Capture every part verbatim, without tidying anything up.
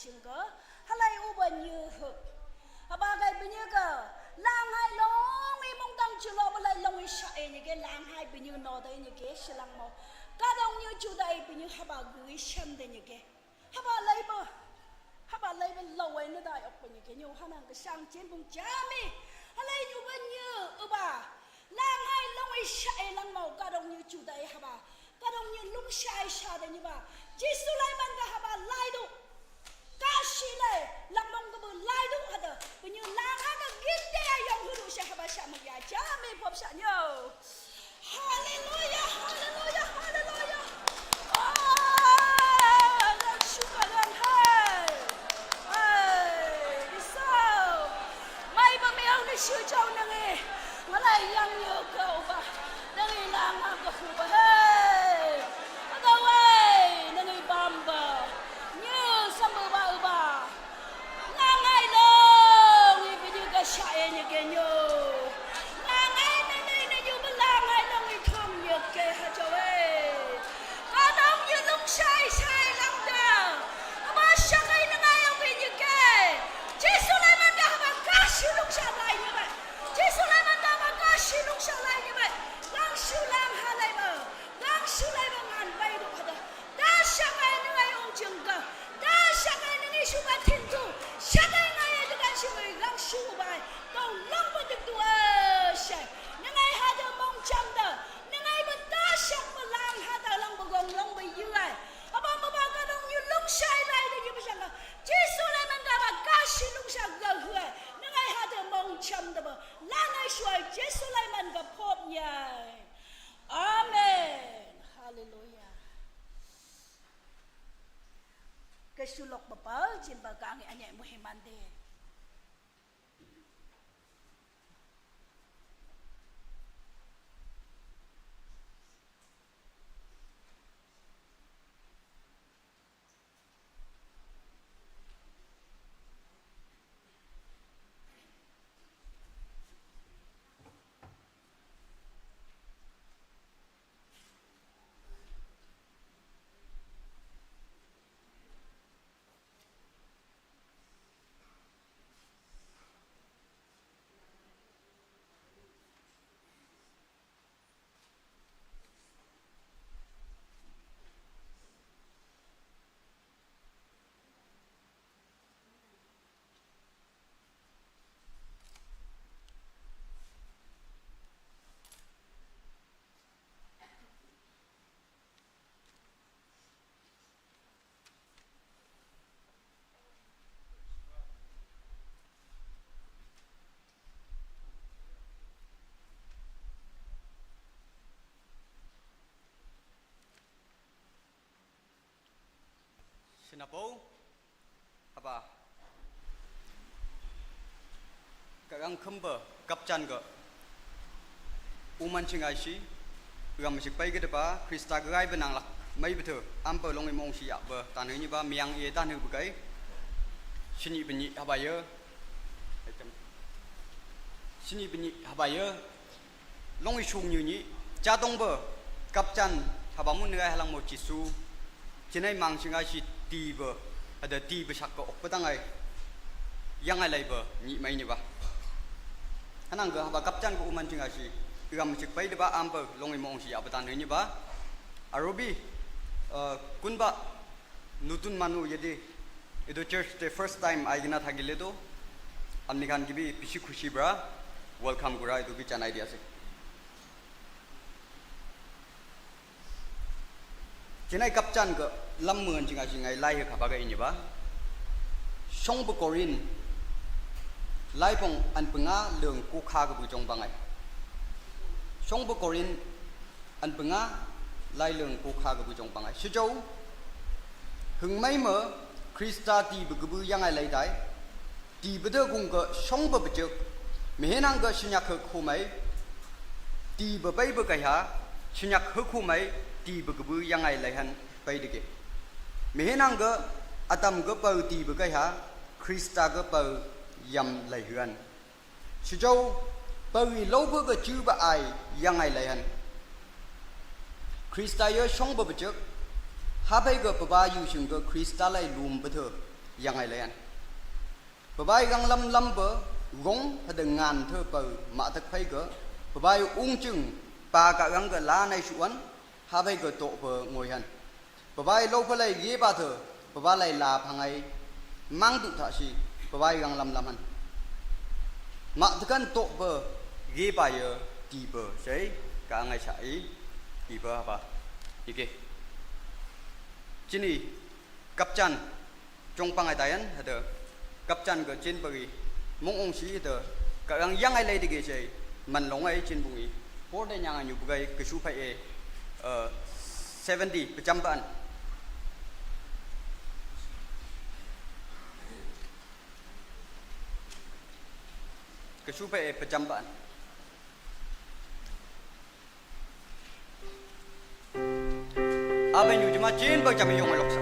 Chinga, halai uba nyu hu. Haba gai binyu ga, lang hai long i mung dang chu lo ba lai long i sha e ni ge, lang hai binyu no da ni ge, shilang mo. Ka dong nyu chu da i binyu haba gu i sham de ni ge. Haba lai ba, haba lai ba lo wai na da yok ba ni ge, nyu hanang ga shang chin bung jami. Halai nyu ba nyu uba. Lang hai long i sha e lang mo, ka dong nyu chu da i haba. Ka dong nyu lung sha i sha da ni ba. Jisu lai man ga haba lai do. Ka shi lai, lang long ga bu lai do ha da. Bu nyu lang ha ga gin de ya yong hu du sha haba sha ma ya ja me pop sha nyo. Hallelujah, hallelujah, hallelujah. Ah, lang shu ka lang hai. Ai, ni so. Mai ba me au ni shu chau na nge. Ngalai yang yo ka uba. Nangi langa ka huba. Hey. Agawai. Nangi bamba. Nyu samba ba uba. Langai long. Ibi nyu ka sha e nyu ke nyu. Langai na nai na nyu ba langai long i thong nyu ke ha chawai. Kadam yu lung shai shai lam da. Ama shakai na ngai ang bin yu ke. Jesu lai man da haba kashi lung sha lai yu bai. Jesu lai man da haba kashi lung sha lai yu bai. Lang shu lang ha lai ba. Lang shu lai ba ngan bai du hada. Da shakai na ngai ong jing ka. Da shakai na ngai shu ba tin tu. Shakai ngai ya du kan shu bai lang shu bai. Kau lang ba dik du a shai. Na ngai hada mong cham da. Nangai ba ta shak ba lang ha ta lang ba gong long ba yu ai. Aba ma ba ka dong yu lung shai lai da yu ba shang ka. Jesu lai man ka ba ka shi lung shak ga hu ai. Nangai ha ta mong cham da ba. Langai shu ai Jesu lai man ka pop nyai. Amen. Hallelujah. Ka shu lok ba ba jin ba ka ngi anya muhiman de. Sinapo, haba, karang kemba kapchan ga, uman chingai shi, gam shik pai ga deba, Krista ga gai benang lak, mai betu, ampa long imong shi ya ba, tanu ni ba, miang ye tanu bukai, sini bini haba ya, sini bini haba ya, Long i shung nyu ni, cha tong ba, kap chan, haba mun ngai halang mo Jisu, chinai mang shinga shi ti ba, ada ti ba shak ka ok pa tangai, yang ai lai ba, ni mai ni ba. Hanang ga haba kap chan ko uman shinga shi, igam chik pai de ba, am ba, long i mong shi, apa tan ni ba. Arobi, uh, kun ba, Nutun manu yate etu church te first time ahi kena thakile toh, apni khan ke bi bishi khushi para welcome kura etu bi janai di ase. Chinai kapchan ka lam mun jinga jingai lai he khaba ka ini ba. Shong bu korin lai pong an punga lung ku kha ka bu jong bangai. Shong bu korin An punga lai lung ko kha ga bu jong pangai. Shijau, hung mai ma Krista ti bu gu bu yang ai lai dai. Ti bu de gung ga shong ba bu juk. Mehenang ga shinyak ha khu mai. Ti ba bai ba kai ha. Shinyak ha khu mai. Ti bu gu bu yang ai lai han bai de ge. Mehenang ga atam ga pau ti bu kai ha. Krista ga pau yam lai huan. Shijau, pawi loba ga chuba ai yang ai lai han. Krista yo shong ba bajak, habai ga paba yu shung ga Krista lai lum ba tho, yangai layan. Babai gang lam lam ba gong hada ngan the pa ma tak phai ga. Babai ung chung pa ka gang ga la nai shuan ha phai ga to pa ngoi han. Babai lo pa lai ye ba the, babai lai la phangai mang du tha si, babai gang lam lam han. Ma thakan to ba ye ba ye ti ba sai ka ngai sa i ti ba ba. Ike. Chini kapchan chong pangai tayan hada kapchan ga chin pagi mong ong si hada ka gang yang ai lai dige sai man long ai chin bungi por de nyang anyu bugai ka shu phai e, uh, seventy pacham ban ka shu phai e pacham ban. Aben yu jima chin ba jami yong lok sa.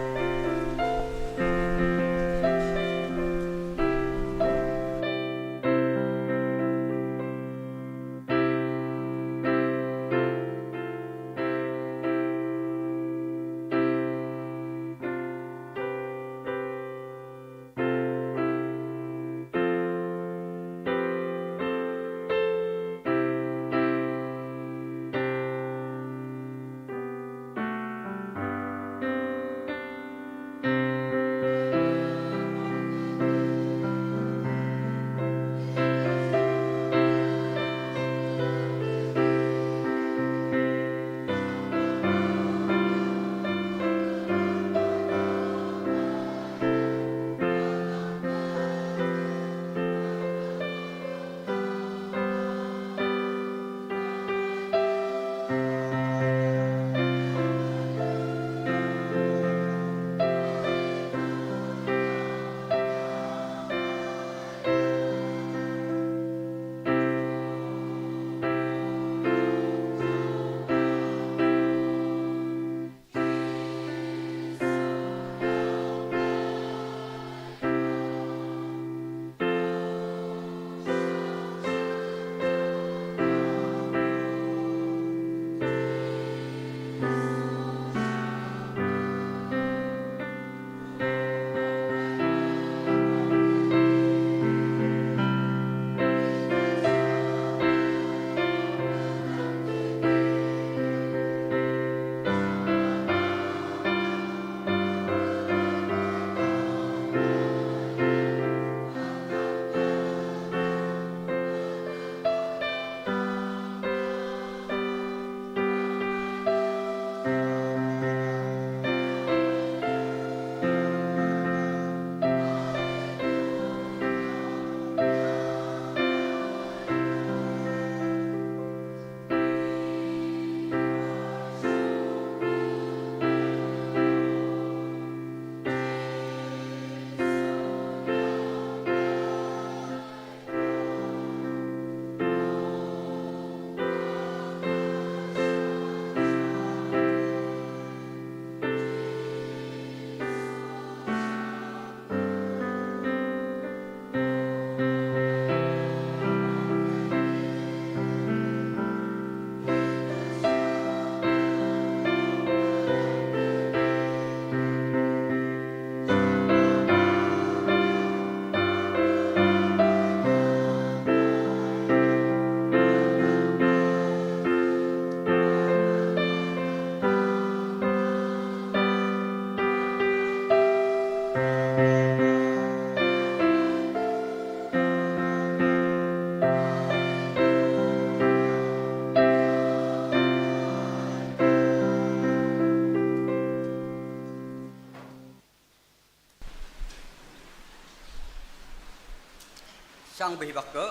Sang behibak ke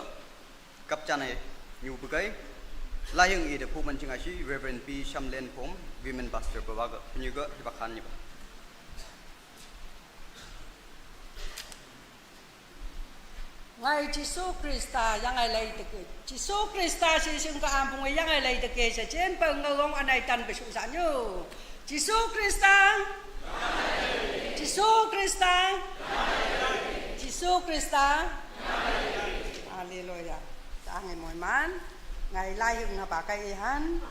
kapchan e nyu bukai. Layang i de pu mancing asi Reverend P Shamlen Pom, Women Pastor bawa ke, nyu ke hibak khan nyu. Ngai Jisu Krista yang ai lai teke. Jisu Krista si sing ka ampung yang ai lai teke sa chen pa ngawong anai tan besu sa nyu. Jisu Krista. Jisu Krista. Jisu Krista. Haleluya. Tangai moi man. Ngai lai hing na pa kai han.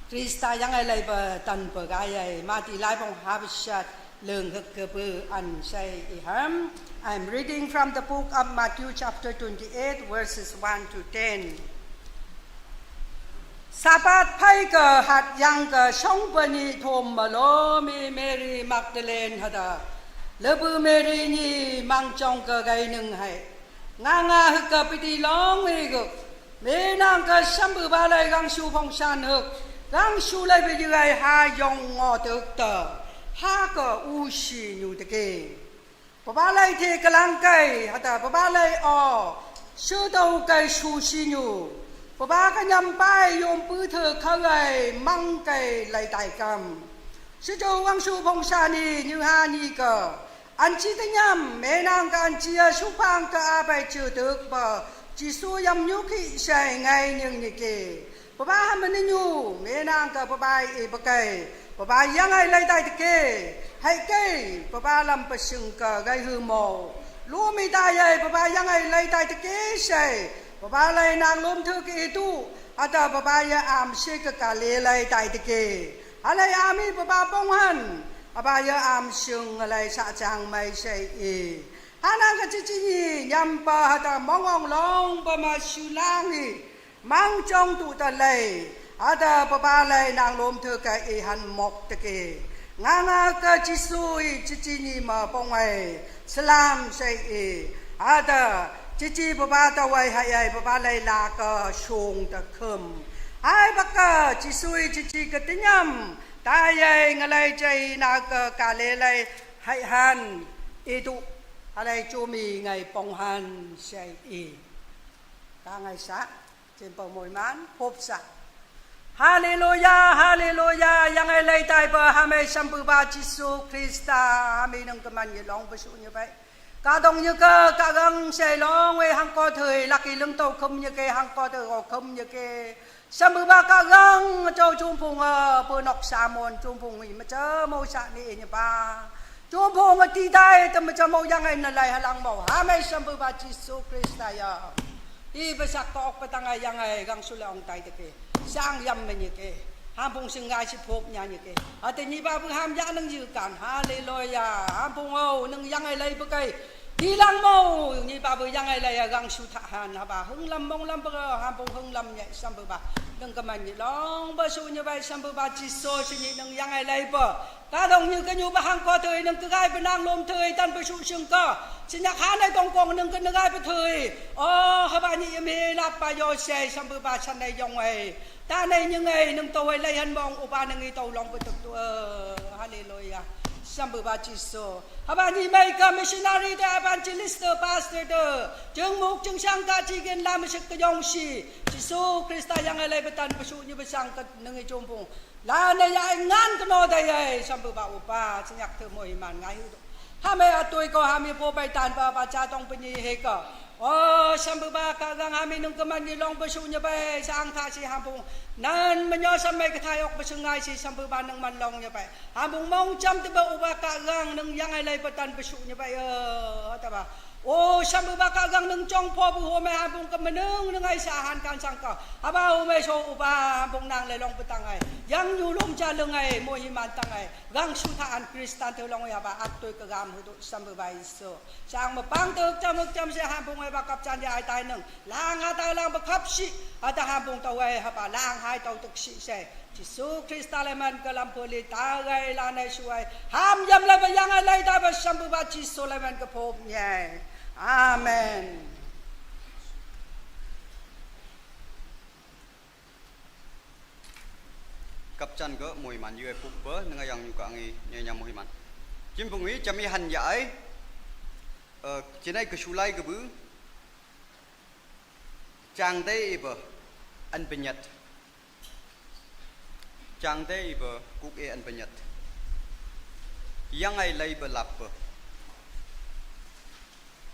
Krista yang ai lai ba tan ba gai ai. Mati lai bong habshat. Lung huk ke bu an sai i ham. I'm reading from the book of Matthew, chapter twenty-eight, verses one to ten. Sabat phai ke hat yang ke shong pani thom malo mi Mary Magdalene hada. Lebu Mary ni mang chong ke gai nung hai. Nga nga huk ke piti long mi guk. Me nang ke sham bu ba lai gang shu phong shan huk. Gang shu lai bi gai ha yong ngo tuk ta. Ha ke u shi nyu te ke. Baba lai the kalang kai hata baba lai o. Shu dau kai shu shi nyu. Baba ka nyam pai yom pu the kha lai mang kai lai tai kam. Shu dau wang shu phong sha ni nyu ha ni ka. An chi te nyam me nang ka an chi ya shu pang ka a bai chu tuk ba. Jisu yam nyu ki shai ngai nyung ni ke. Baba ha mani nyu me nang ka baba e bakai. Baba yang ai lai tai te ke. Hai ke baba lam pa shung ka gai hu mo. Lu mi ta yai baba yang ai lai tai te ke shai. Baba lai nang lom thu ke tu. Ata baba ya am she ka ka le lai tai te ke. Halai ami baba pong han. Aba ya am shung lai sa chang mai shai e. Hanang ka chi chi ni nyam pa hata mong ong long ba ma shu lang e. Mang chong tu ta lai, ada baba lai nang lom thu ka i han mok te ke. Nga nga ka Jisu i chi chi ni ma pong ai, salam sai i. Ada chi chi baba ta wai hai ai baba lai la ka shong ta khum. Ai baka Jisu i chi chi ka tinyam, ta yai nga lai chai na ka ka le lai hai han i tu. Alai chu mi ngai pong han sai i. Ka ngai sa. Chen pau moi man, hop sa. Hallelujah, hallelujah. Yang ai lai tai ba, ha mai sham bu ba Jisu Krista, ha mai nang ka man ye long ba shu nye bai. Ka dong nye ka, ka gang sai long wei hang ko thui, lak i lung tau khum nye ke, hang ko thui go khum nye ke. Sham bu ba ka gang chau chung phung a, bu nok sa mon chung phung i ma cha mo sa ni nye ba. Chung phung a ti dai, ta ma cha mo yang ai na lai ha lang mo. Ha mai sham bu ba Jisu Krista ya. I ba sak ka ok pa tang ai yang ai gang su le ong tai te ke. Sang yam me nye ke. Ham pung sing ngai si phok nya nye ke. A te ni ba bu ham ya nang yu kan. Hallelujah. Ham pung o nang yang ai lai ba kai. Ti lang mo ni ba bu yang ai lai ya gang su tha han ha ba. Hung lam mong lam ba ham pung hung lam nye sam ba ba. Nang ka man ni long ba su nye ba sam ba ba Jisu si ni nang yang ai lai ba. Ka dong nyu ka nyu ba hang ko thui nung ka gai ba nang lom thui tan ba shu shung ka. Sinyak han ai kong kong nung ka na gai ba thui. O, haba ni yam he lap ba yo shai sham bu ba chan ai yong ai. Ta nai nyu ngai nung to wai lai han bong u ba nung i to long ba tuk tu. Hallelujah. Sham bu ba Jisu. Haba ni mai ka missionary de evangelist de pastor de. Jung muk jung shang ka chi gen la ma shik ka yong shi. Jisu Krista yang ai lai ba tan ba shu nyu ba shang ka nung i jom bong. La na ya ngan kno da ya, sham bu ba u ba, sinyak thu mo iman ngai hu. Ha me a tui ko ha mi po bai tan ba ba cha tong pa ni he ko. O, sham bu ba ka gang ha mi nung ka man ni long ba shu nya bai, sa ang tha si ha bu. Nan ma nyo sham mai ka tha yok ba shu ngai si sham bu ba nung man long nya bai. Ha bu mong cham te ba u ba ka gang nung yang ai lai ba tan ba shu nya bai, o, ta ba. O, sham bu ba ka gang nung chong pho bu ho me ha bung ka ma nung nung ai sa han kan sang ka. Haba ho me so u ba ha bung nang le long pa tang ai. Yang nyu long cha lung ai, mo hi man tang ai. Gang su tha an Kristan te long ya ba at toi ka gam hu du sham bu ba i so. Sang ma pang te cham cham se ha bung ai ba kap chan ya ai tai nung. Lang ha ta lang ba kap shi. Ata ha bung ta wai ha ba lang hai tau tuk shi se. Jisu Krista le man ka lam poli ta gai la nai shuai. Ham yam le ba yang ai lai ta ba sham bu ba Jisu le man ka pop nyai. Amen. Kap chan ka moi man yu ai pup ba nang yang yu ka ngi nyai nya moi man. Jim bu ngi chami han ya ai. Eh, chinai ka shulai ka bu. Chang te i ba an penyat. Chang te i ba kuk e an penyat. Yang ai lai ba lap ba.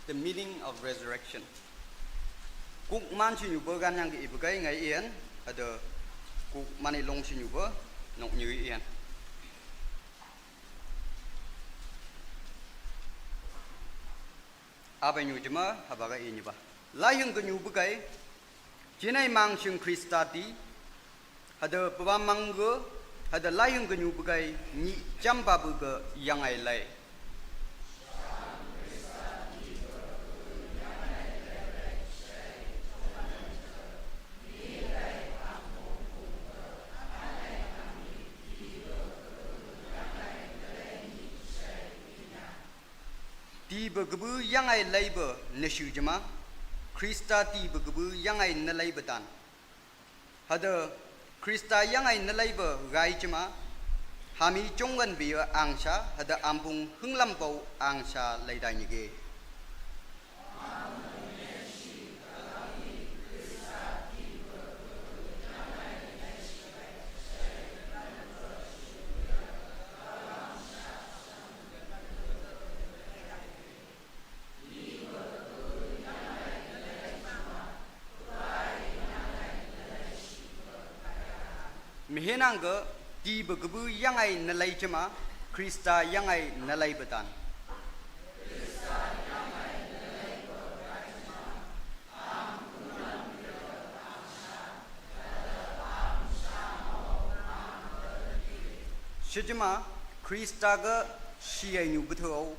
The meaning of resurrection. Kuk man chi nyu ba gan yang i ba kai ngai ian. Ada kuk man i long chi nyu ba nok nyu ian. Aba nyu jima, haba ga ini ba. Layung ga nyu bukai, jinai mang shing Krista ti, hada baba mang ga, Hada layung ganyu bugai ni chamba buga yangai lai. Tiba gabu yangai laiba nashu jama, Krista tiba gabu yangai nalaiba tan. Hada Krista yangai nalaiba gai jama, hami chonggan biya angsha, hada ambung hunglam bau angsha laidai nige. Mihenang ga tiba gabu yangai nalai jama, Krista yangai nalai batan. Shijima Krista ga shiai nyu buthu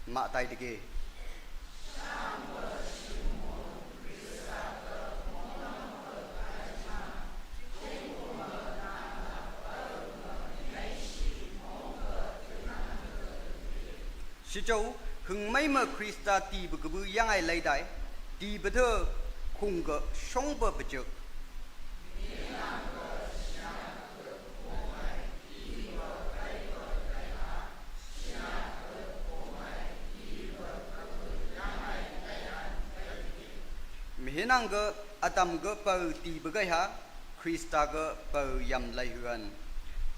ma tai dege. Shichou, hung mai ma Krista ti bu gabu yangai laidai, ti bu de khung ga shong ba bajak. Mihinang ga atam ga pau ti bu gai ha, Krista ga pau yam lai huan.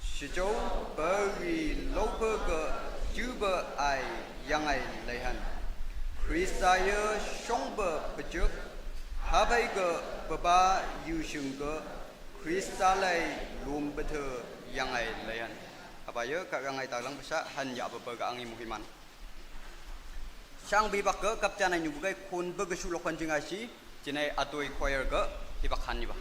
Shichou pau wi lopa ga juba ai yangai lai han. Krista ya shong ba bajak, habai ga baba yu shung ga Krista lai lum bata yangai lai han. Abaya ka yangai ta lang basa han ya baba ga angi muhiman. Shang bi bak ga kap chana nyu bu gai khon ba ga shu lokhan jingai shi, jinai atoi choir ga hi bak han ni ba.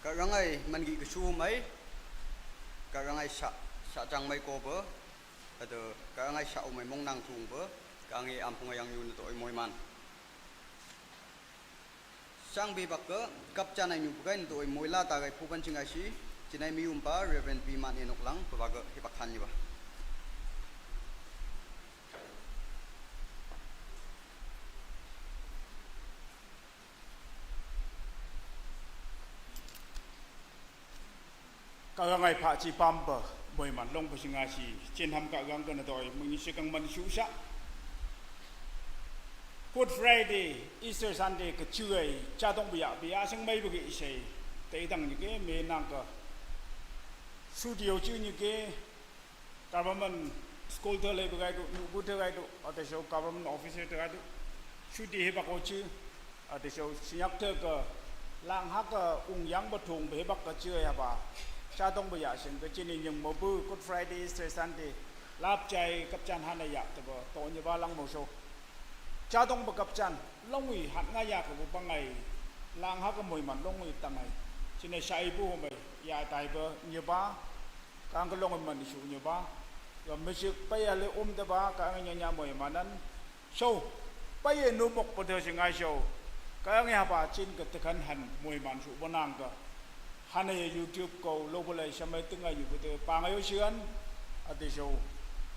Karangai mangi kesu mai, karangai sa, sa jang mai ko bo, ado karangai sa umai mong nang tung bo, kangi ampung yang yun to moi man. Sang be bak ke, kap chanai nyu bukai nto oi moila ta gai puban ching ai si, chinai mi umpa, Reverend P Man Enok lang, pabak ke hipak han nyi ba. Kagang ai pha chi pam pa, moi man long pa singa si, chen ham kagang ka na doi, mung ni sikang man su sa. Good Friday, Easter Sunday ka chu ai, cha dong bia, bia sing mai bu ki isai, te dang ni ke, me nang ka, studio chu ni ke, government school te le bu gai du, nu bu te gai du, ate so government officer te gai du, shuti he ba ko chu, ate so sinyak te ka, lang ha ka, ung yang ba thung be ba ka chu ya ba, cha dong ba ya sing ka chini nyung mo bu, Good Friday, Easter Sunday, lap chai kap chan ha na ya te ba, to ni ba lang mo so. Cha dong ba kap chan, long wi hat nga ya ka bu ba ngai, lang ha ka moi man long wi ta ngai, chine shai bu ho mai, ya tai ba, ni ba, kang ka long man ni shu ni ba, ya music pa ya le um da ba, ka nga nya nya moi man nan, so, pa ye nu mok pa de si ngai so, ka nga ha ba chin ka te kan han moi man shu ba nang ka, hana ye YouTube ko lo ba lai sha mai te ngai yu ba de pa ngai yo si an, a de so,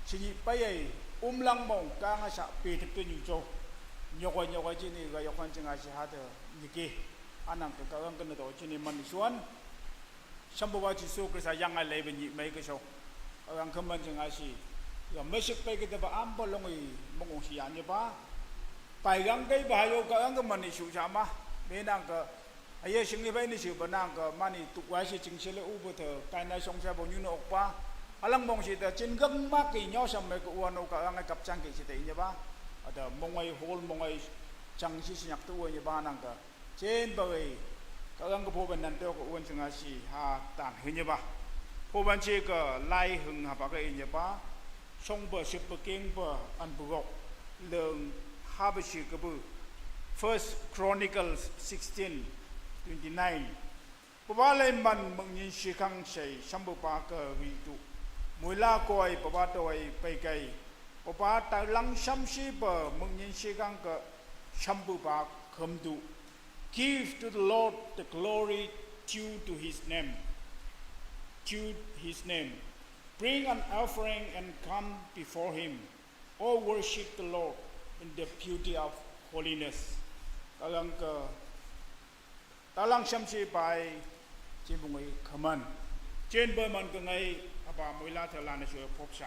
si ni pa ye um lang mong, ka nga sa pe te pe ni so, nyoko nyoko chi ni ga yo khan chi ngai si ha de, ni ke, anang ka ka ngang ka na do chi ni man ni shu an. Shambhuwa Jisu Krista yang ai lei ba nyi mai ka shau. Ang khaman jing ai si. Ya mashik pai ka da ba am ba long i mong ong si ya ni ba. Pai gang kai ba yo ka ang ka man ni shu cha ma. Me nang ka. Aye shing ni bai ni shu ba nang ka man ni tu wa si ching si le u bu ta. Kai na shong sha ba nyu no ok ba. Alang mong si ta chin gang ma ki nyo sham mai ka u no ka ang kap chang ki si ta ni ba. Ada mong ai hol mong ai chang si si nyak tu wa ni ba nang ka. Chen ba wei, ka gang ka phoban nan teo ka uan chunga si ha tan hing ye ba. Phoban che ka lai hung ha ba ka in ye ba. Shong ba ship ba king ba an bu gok. Lung ha ba shi ka bu. First Chronicles sixteen twenty-nine. Papa lai man mung nyin shi kang shai sham bu pa ka wi tu. Mui la ko ai papa to ai pai kai. Papa ta lang sham shi ba mung nyin shi kang ka sham bu pa kham du. Give to the Lord the glory due to his name. Due his name. Bring an offering and come before him. O worship the Lord in the beauty of holiness. Talang ka, talang sham shi pai, chi bu ngai khaman. Chen ba man ka ngai, aba muila ta lana shu pop sha.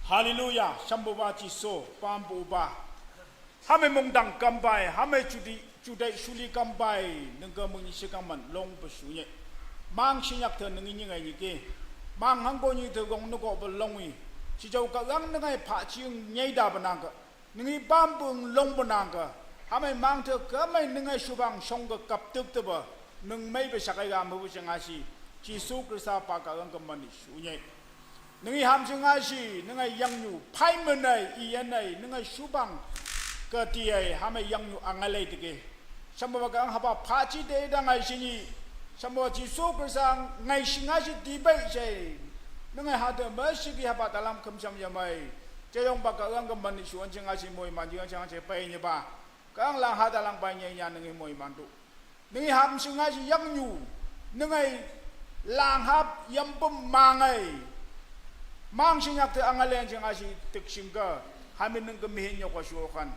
Hallelujah, sham bu ba chi so, pam bu ba. Hame mungdang kambai, hame chudi, chudai shuli kambai, nengka munyi shikaman long pesunye. Mang shinyak te nengi nyingai nyike. Mang hangko nyi te gong nuko belongwi. Chijau ka gang nengai pa chiung nyai da benangka. Nengi bambung long benangka. Hame mang te kamai nengai shubang shongka kaptuk te ba. Neng mai be shakai ga mabu changasi. Jisu Krista pa ka gang ka mani sunye. Nengi ham si ngai si, nengai yang nyu, pai menai, iyan nai, nengai subang ke tiai, hamai yang nyu angalai teke. Sama ba kang haba pachi de da ngai si ni, sama Jisu Krista ngai si ngai si di bai sai. Nengai ha de ma si ki haba dalam kem sam ya mai. Jayong ba ka ang ka man ni suan si ngai si moi man yang sang si pai ni ba. Kang lang ha dalang pai ni ya nengi moi man tu. Nengi ham si ngai si yang nyu, nengai lang hap yam pum mangai. Mang si nyak te angalen si ngai si tik sing ka, hami neng ke mihin nyok ka shuo kan.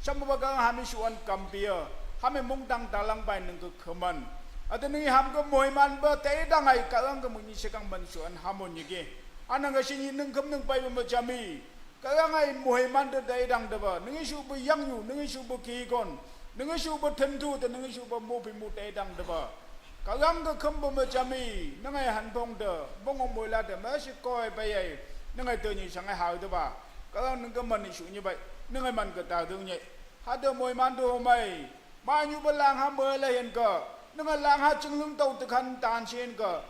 Sam ba ka hami shuan kampia, hami mung dang dalang bai neng ke keman. Ate nengi ham ke moi man ba te dangai ka ang ke munyi sekang man shuan hamon nyike. Anang ke si ni neng kem neng pai ba ma jami. Kagang ai muhai man te dai dang deba, ningi shu bu yang yu, ningi shu bu ki kon, ningi shu bu them thu te, ningi shu bu mu pi mu dai dang deba. Kagang ka kham bu ma jami, nangai han phong de, bong ong mui la de, ma shi koi bai ai, nangai te ni sang ai hau deba. Kagang nang ka man ni shu ni bai, nangai man ka ta dung ni. Ha de moi man du ho mai, ma nyu ba lang ha mo la hen ka, nangai lang ha ching lung tau te khan tan shen ka.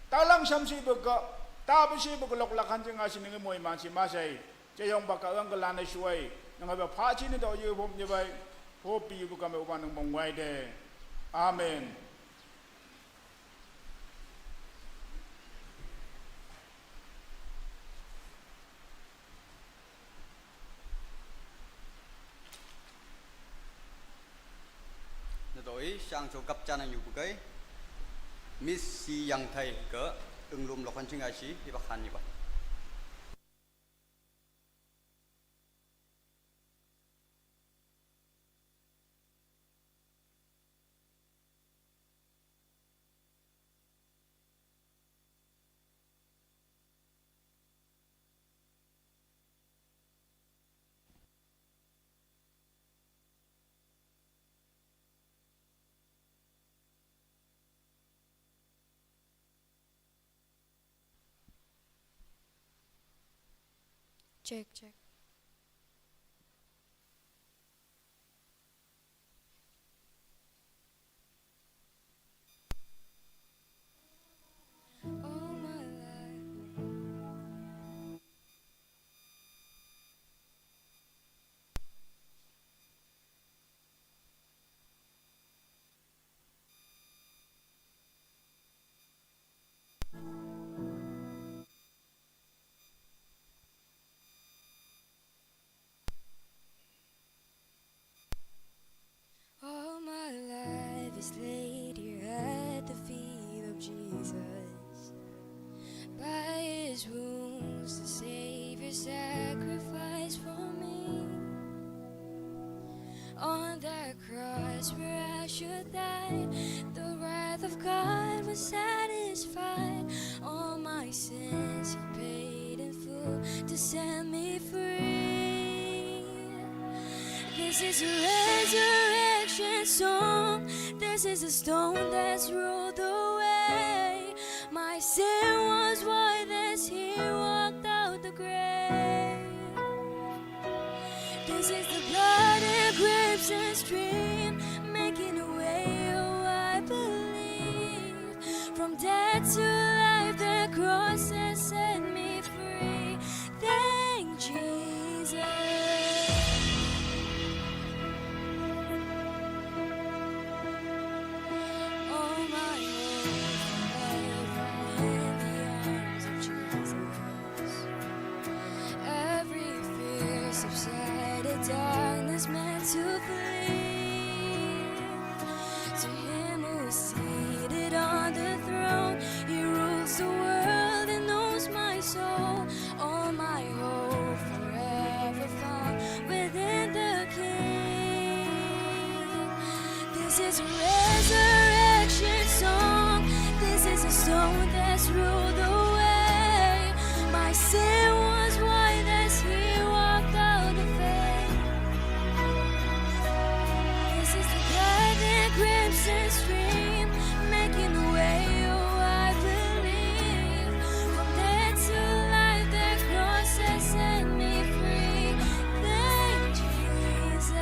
Ta lang sham shi bu ka, ta bu shi bu ka lok la khan ching a shi nangai moi man shi ma sai. Che yong ba ka ang ka la na shuai. Nang ba pha chi ni do yu bom ni bai. Ho pi yu bu ka me u ba nang bong wai de. Amen. Ang so kapchan ang yubukai. Miss C Yangthai ke englum lokhan chinga si hiba khan niba. Check, check. All my life. All my life is laid here at the feet of Jesus. By his wounds, the Savior sacrificed for me. On that cross where I should die, the wrath of God was satisfied. All my sins he paid in full to set me free. This is a resurrection song. This is a stone that's rolled away. My sin was white as he walked out the grave. This is the blood and crimson stream, making a way, oh, I believe. From death to life, the cross has set me free. Thank Jesus. All my hope forever in the arms of Jesus. Every fear subsided, darkness meant to flee. To him who is seated on the throne, he rules the world and knows my soul. All my hope forever found within the King. This is a resurrection song. This is a stone that's rolled away. My sin was white as he walked out the faith. This is the blood and crimson stream, making a way, oh, I believe. From death to life, the cross has set me free. Thank Jesus.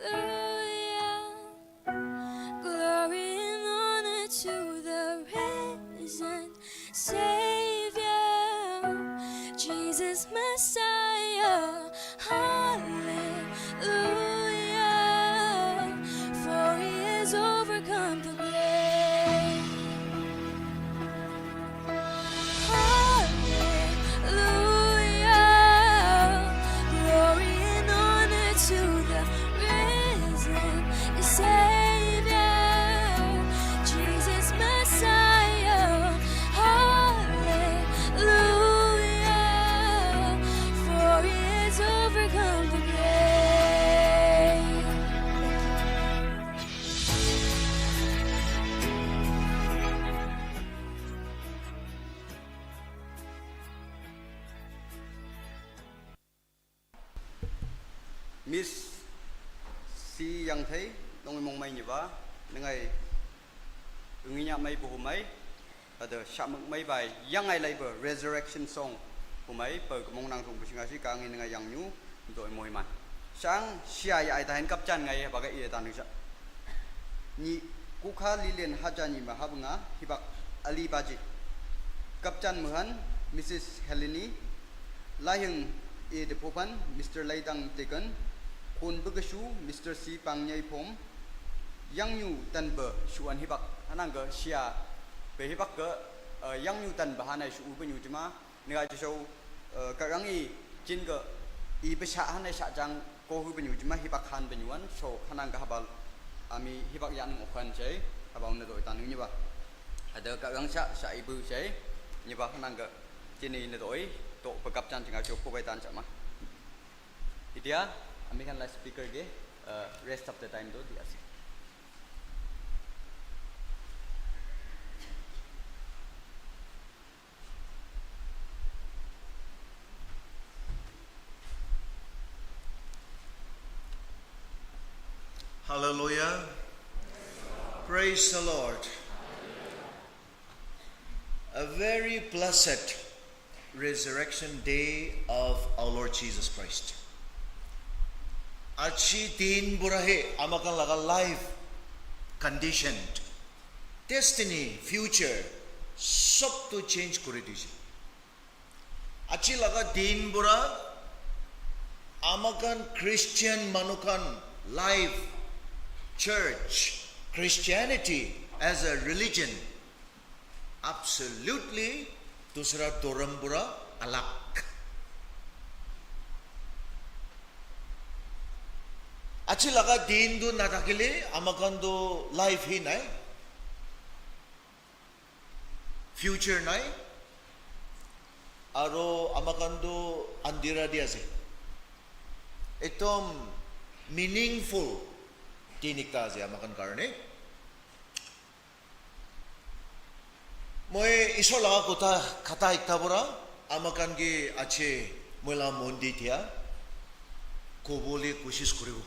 Hallelujah. Glory and honor to the risen Savior, Jesus Messiah. Hallelujah, for he has overcome the grave. Hallelujah. Glory and honor to the risen Savior, Jesus Messiah. Hallelujah. For he has overcome the grave. Miss C Yangthai, nong mong mai ni ba, nengai unginya mai buhu mai, ada shamuk mai bai, yang ai lai ba resurrection song, humai pa mong nang song busing asi, kangi nengai yang nyu, doi moi man. Sang sia ya ai tahin kapchan ngai baga iya tanu sa. Ni kukha lilian haja ni ma habnga hibak ali baji. Kapchan muhan Missus Heleni, Lahing e de popan Mister Laidang Tegan, Kun Bugashu Mister C Pangnyai Pom, Yang Nyu Tan Ba Shu An Hibak, Hanang ga Shia Be Hibak ga, eh, Yang Nyu Tan Ba Hanai Shu Uba Nyu Jima, Niga Jisho, eh, Karang i Chin ga Ibe sha hane sha jang ko hu benyu jima hiba khan benyuan so khanang ga habal ami hiba yan mo khan jai haba unne do itan niba. Ada ka yang sha sha ibu jai niba khanang ga jini ne doi to pagap jan jinga jo ko bai tan jama. Itia ami khan la speaker ke uh, rest of the time do dia ase. Hallelujah. Praise the Lord. A very blessed resurrection day of our Lord Jesus Christ. Achi din bura he amakan laga life condition, destiny, future, sob to change kuri dise. Achi laga din bura amakan Christian manukan life, church, Christianity as a religion absolutely dusra dhorom pura alag. Achi laga din tu nathakile amakan tu life hi nai, future nai, aro amakan tu andhera di ase. Ekdom meaningful din ekta ase amakan karne. Moi isor laga kotha khata ekta pora amakan ke ache moi la mon di dia kobole koshish koribo.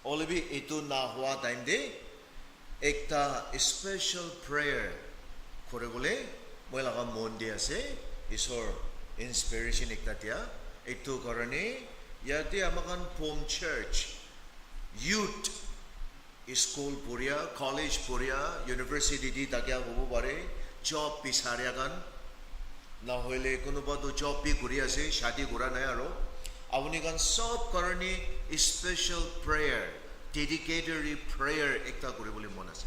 Hoilebi etu na hua time te ekta special prayer koribole moi laga mon di ase. Isor inspiration ekta dia. Etu karone yate amakan Pom Church youth, school poriya, college poriya, university te thakia hobo pare, job bisaria khan, na hoile kunuba tu job bi kuri ase, shadi kura nai aro. Apuni khan sob karone special prayer, dedicatory prayer ekta kuribole mon ase.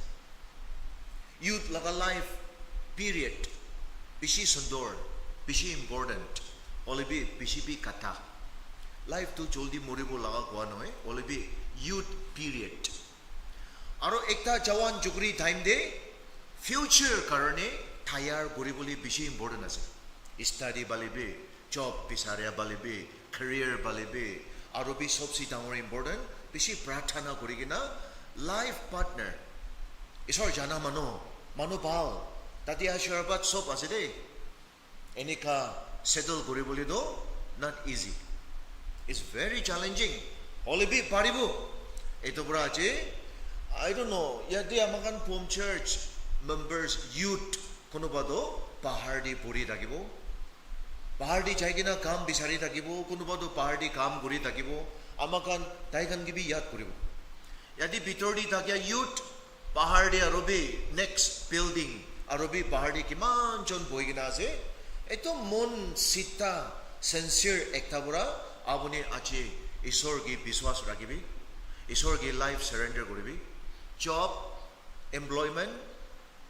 Youth laga life period bishi sundor, bishi important, hoilebi bishi bi kata. Life tu joldi moribo laga koa nohoi, hoilebi youth period. Aro ekta jawan jukri time te future karone tayar kuribole bishi important ase. Study bale bi, job bisaria bale bi, career bale bi, aro bi sobse dangor important, bishi prarthana kuri kena life partner, isor jana manu, manu bhal, tate ashirabad sob ase de. Enika settle kuribole toh not easy. It's very challenging. Hoilebi paribo. Etu pora aje, I don't know, yate amakan Pom Church members, youth, kunuba toh bahar te puri thakibo. Bahar te jai kena kam bisari thakibo, kunuba toh bahar te kam kuri thakibo. Amakan tai khan ke bi yad kuribo. Yate bitor te thakia youth, bahar te aro bi next building, aro bi bahar te kiman jon bohi kena ase. Ekdom mon sita, sincere ekta pora apuni aji isor ke biswas rakhibi, isor ke life surrender kuribi. Job, employment,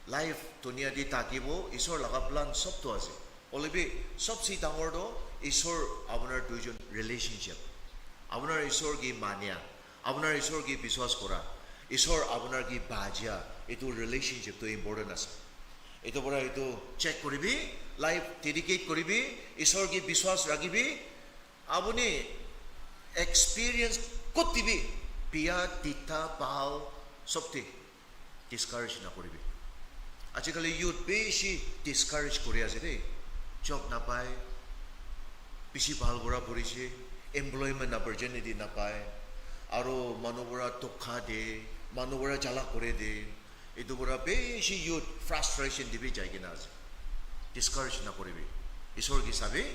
life dunia te thakibo, isor laga plan sob tu ase. Hoilebi sobse dangor toh isor apunar duijon relationship, apunar isor ke mania, apunar isor ke biswas kora, isor apunar ke bajia, etu relationship tu important ase. Etu pora etu check kuribi, life dedicate kuribi, isor ke biswas rakhibi. Apuni experience kot te bi, bia, tita, bhal, sob te discourage nakuribi. Ajikali youth bishi discourage kuri ase de. Job napai, bishi bhal pora porise, employment opportunity napai, aro manu pora tokha de, manu pora jala kore de. Etu pora bishi youth frustration te bi jai kena ase. Discourage nakuribi. Isor ke sabi,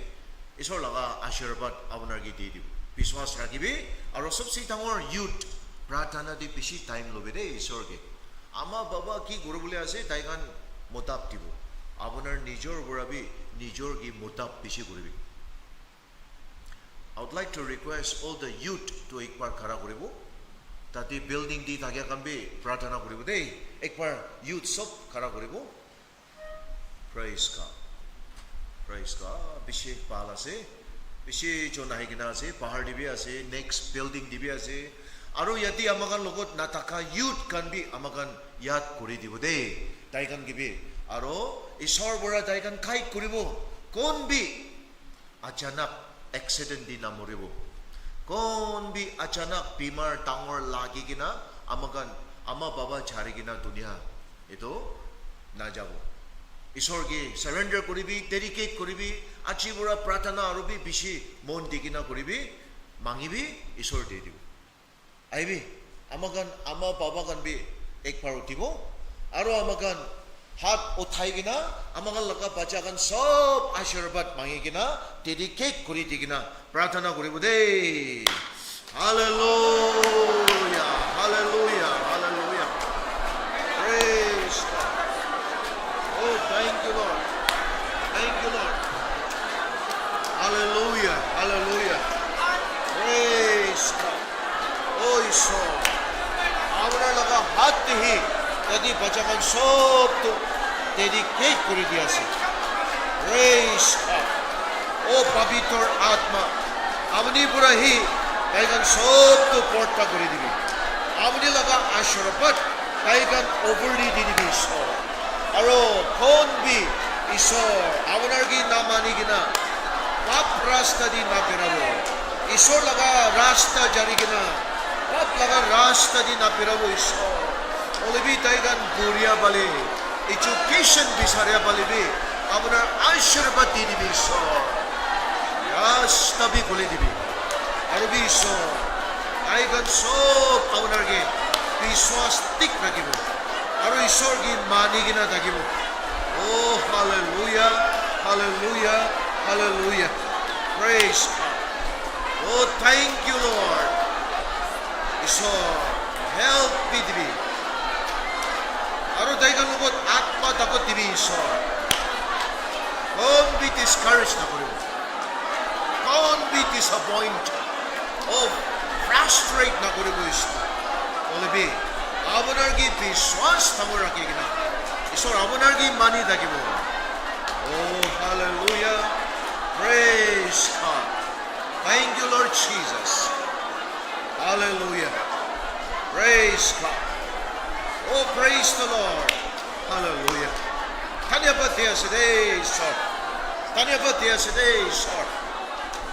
isor laga ashirwad apunar ke di dibo. Biswas rakhibi, aro sobse dangor youth, prarthana te bishi time lobi de isor ke. Ama baba ki kuribole ase, tai khan motab dibo. Apunar nijor pora bi, nijor ke motab bishi kuribi. I would like to request all the youth to ekbar khara kuribo. Tate building te thakia khan bi prarthana kuribo de. Ekbar youth sob khara kuribo. Praise God. Praise God. Bishi bhal ase. Bishi jon ahi kena ase, bahar te bi ase, next building te bi ase. Aro yate ama khan logot nataka youth khan bi ama khan yad kuri dibo de, tai khan ke bi. Aro Isor para tai khan guide kuribo, kon bi achanak accident di namoribo. Kon bi achanak bimar dangor lagi kena ama khan ama baba chari kena dunia etu najabo. Isor ke surrender kuribi, dedicate kuribi, aji pura prarthana aru bi bishi mon di kena kuribi, mangibi, Isor de dibo. Aibi, ama khan, ama baba khan bi ek bar uthibo, aru ama khan hat uthai kena, ama khan laga bacha khan sob ashirwad mangi kena, dedicate kuri di kena, prarthana kuribo de. Hallelujah, hallelujah, hallelujah. Praise God. Oh, thank you, Lord. Thank you, Lord. Hallelujah, hallelujah. Praise God. Oh, Isor. Apnar laga hat te hi yate bacha khan sob tu dedicate kuri di ase. Praise God. Oh, Pabitr Atma, apni pura hi tai khan sob tu porta kuri dibi. Apni laga ashirwad tai khan over di dibi, Isor. Aro kon bi Isor, apnar ke na mani kena, pap rasta di na birabo. Isor laga rasta jari kena, pap laga rasta di na birabo, Isor. Hoilebi tai khan buria bale, education bisaria bale bi, apnar ashirwad di dibi, Isor. Rasta bi khuli dibi. Aru bi Isor, tai khan sob apnar ke biswas thik rakhibo. Aru Isor ke mani kena thakibo. Oh, hallelujah, hallelujah, hallelujah. Praise God. Oh, thank you, Lord. Isor, help bi dibi. Aru tai khan logot atma takot dibi, Isor. Kon bi discourage na koribo. Kon bi disappoint. Oh, frustrate na koribo, Isor. Hoilebi, apnar ke biswas dangor rakhi kena, Isor, apnar ke mani thakibo. Oh, hallelujah. Praise God. Thank you, Lord Jesus. Hallelujah. Praise God. Oh, praise the Lord. Hallelujah. Dhanyabad di ase de, Isor. Dhanyabad di ase de, Isor.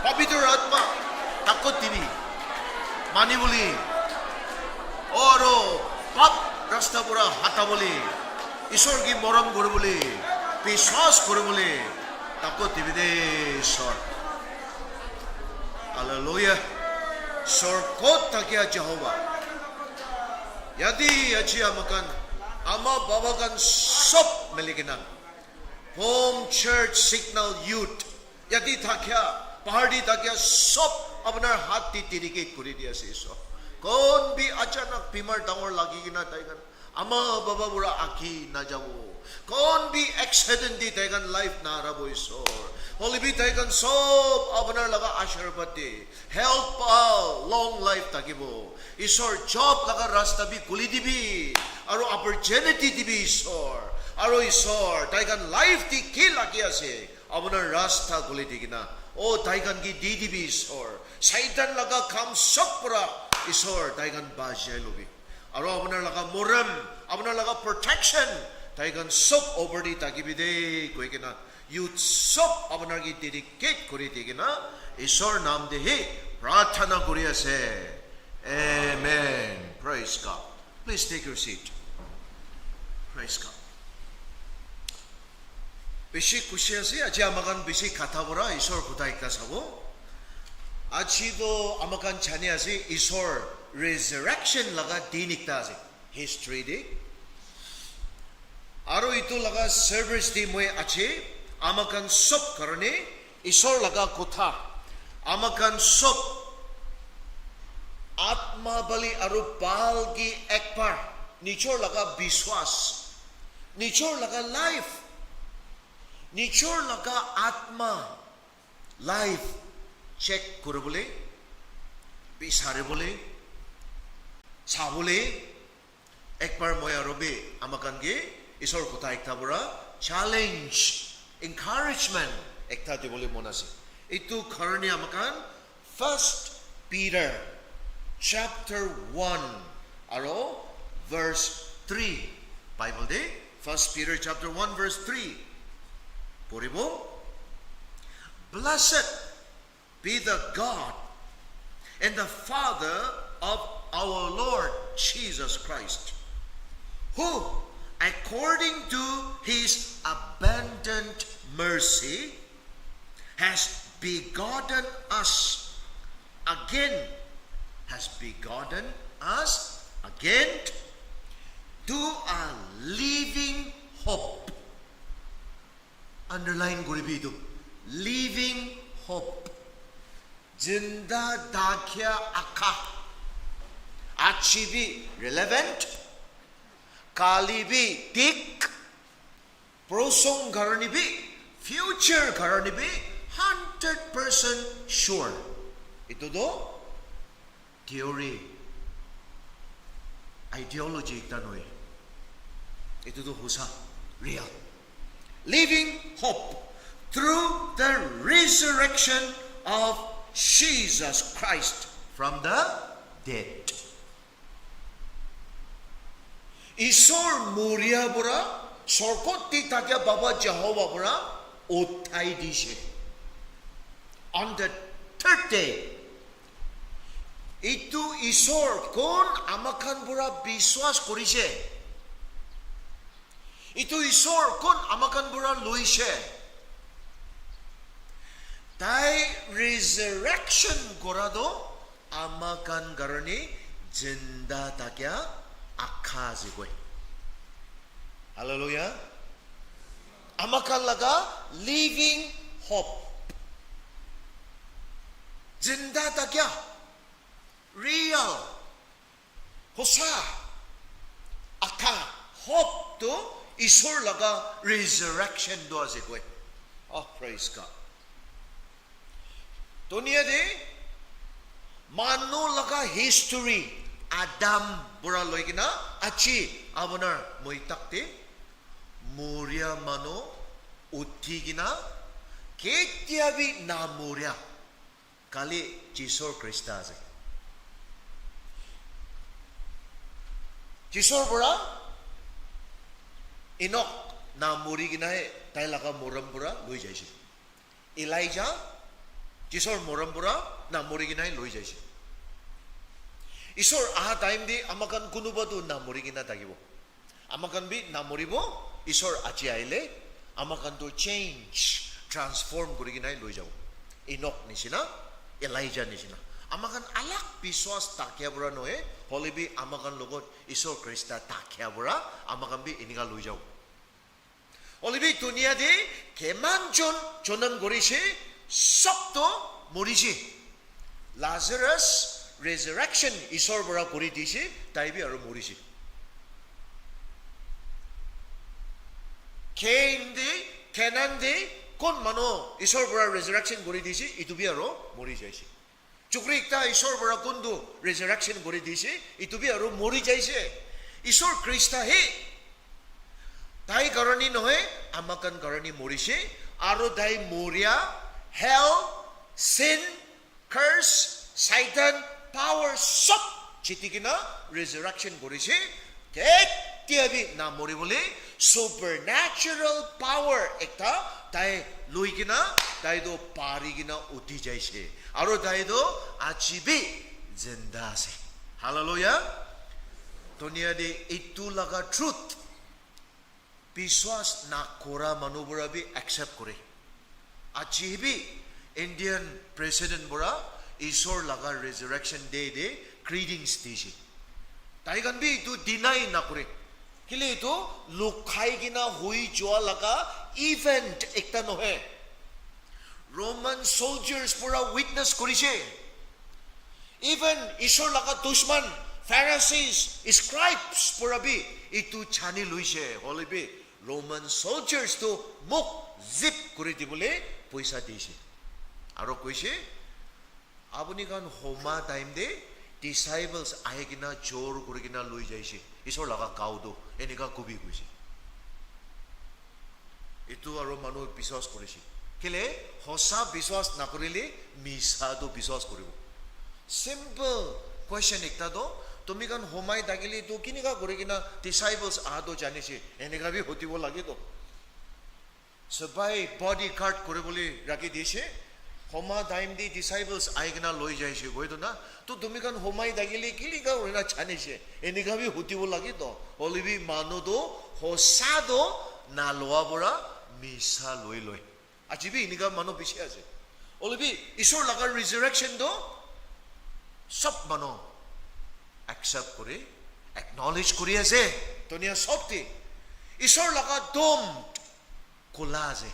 Pabitr Atma, takot dibi. Mani bole. Aro pap rasta pura hata bole. Isor ke morom kori bole. Biswas kori bole. Takot dibi de, Isor. Hallelujah. Sorgot thakia Jehovah. Yate aji ama khan, ama baba khan sob mili kena, Home Church Signal Youth, yate thakia, bahar te thakia sob apnar hat te dedicate kuri di ase, Isor. Kon bi achanak bimar dangor lagi kena tai khan ama baba pura aki na jabo. Kon bi accident di tai khan life na harabo, Isor. Hoilebi tai khan sob apnar laga ashirwad de health pao, long life thakibo. Isor, job laga rasta bi khuli dibi. Aru opportunity dibi, Isor. Aru Isor, tai khan life te ki lagi ase, apnar rasta khuli di kena, oh, tai khan ke di dibi, Isor. Satan laga kam sob pura, Isor, tai khan bachai lobi. Aru apnar laga morom, apnar laga protection, tai khan sob opor te thakibi de, koi kena, youth sob apnar ke dedicate kuri di kena, Isor nam te hi prarthana kuri ase. Amen. Praise God. Please take your seat. Praise God. Bishi khushi ase, aji ama khan bishi kotha pura Isor kotha ekta sabo. Aji toh ama khan jani ase, Isor resurrection laga din ekta ase, history te. Aru etu laga service te moi aji ama khan sob karone Isor laga kotha, ama khan sob atma bali aru bal ke ekbar nijor laga biswas, nijor laga life, nijor laga atma life check kuribole, bisaribole, sabole, ekbar moi aru bi ama khan ke Isor kotha ekta pura challenge, encouragement ekta dibole mon ase. Itu karne amakan First Peter chapter one aro verse three, Bible de First Peter chapter one verse three poribo. Blessed be the God and the Father of our Lord Jesus Christ, who, according to his abundant mercy, has begotten us again, has begotten us again to a living hope. Underline koribi itu. Living hope. Jinda dakhia akha. Aji bi relevant. Kali bi thik. Prosong karne bi, future karne bi, hundred percent sure. Itu do theory, ideology ekta nohoi. Itu do hosa, real. Living hope through the resurrection of Jesus Christ from the dead. Isor moria pora, sorgot te thakia Baba Jehovah pora uthai dise. On the third day, itu Isor kon amakan pora biswas korise. Itu Isor kon amakan pora loise. Tai resurrection kora do amakan karne jinda thakia akha ase koi. Hallelujah. Amakan laga living hope. Jinda thakia, real, hosa, akha, hope tu Isor laga resurrection tu ase koi. Oh, praise God. Dunia de manu laga history, Adam pora loi kena aji abunar moi tak te moria manu uthi kena ketia bi na moria. Kali Jisor Krista ase. Jisor pora Enoch na mori kena tai laga morom pora loi jaise. Elijah, Jisor morom pora na mori kena loi jaise. Isor aha time de amakan kunuba tu na mori kena thakibo. Amakan bi na moribo, Isor aji ahile, amakan tu change, transform kori kena loi jabo. Enoch nishina, Elijah nishina. Amakan alag biswas thakia pora nohoi, hole bi amakan logot Isor Krista thakia pora, amakan bi enika loi jabo. Hole bi dunia de kiman jon jonam korise, sob to morise. Lazarus resurrection Isor pora kori dise, tai bi aru morise. Cain de, Canaan de, kon manu Isor pora resurrection kori dise, itu bi aru mori jaise. Chukri ekta Isor pora kuntu resurrection kori dise, itu bi aru mori jaise. Isor Krista he tai karone nohoi, amakan karone morise, aru tai moria, hell, sin, curse, Satan, power sob jiti kena resurrection korise. Ketia bi na mori bole supernatural power ekta tai loi kena tai to pari kena uthi jaise. Aru tai to aji bi jinda ase. Hallelujah. Dunia de itu laga truth biswas na kora manu pora bi accept kore. Aji bi Indian president pora Isor laga resurrection day de greetings dise. Tai khan bi itu deny na kore. Kile itu lukhai kena hui jua laga event ekta nohoi. Roman soldiers pora witness korise. Even Isor laga dushman, Pharisees, scribes pora bi itu chani luise. Hole bi Roman soldiers tu muk zip kuri dibole poisa dise. Aro koise, "Apuni khan homa time te disciples ahi kena jor kuri kena loi jaise, Isor laga gao tu," enika kobi koise. Itu aro manu biswas korise. Kile hosa biswas nakurile misa tu biswas kuribo. Simple question ekta to, tumi khan homai thakile tu kinika kuri kena disciples aha to janishe, eneka bi hutibo lage to. Sabai bodyguard kuribole rakhi dishe, homa time te disciples ahi kena loi jaishe koi to na, to tumi khan homai thakile kinika kuri na janishe, eneka bi hutibo lage to. Hoile bi manu to hosa to naloa pora misa loi loi. Aji bi enika manu bishi ase. Hoile bi Isor laga resurrection to sob manu accept kuri, acknowledge kuri ase. Dunia sob te Isor laga dom khula ase.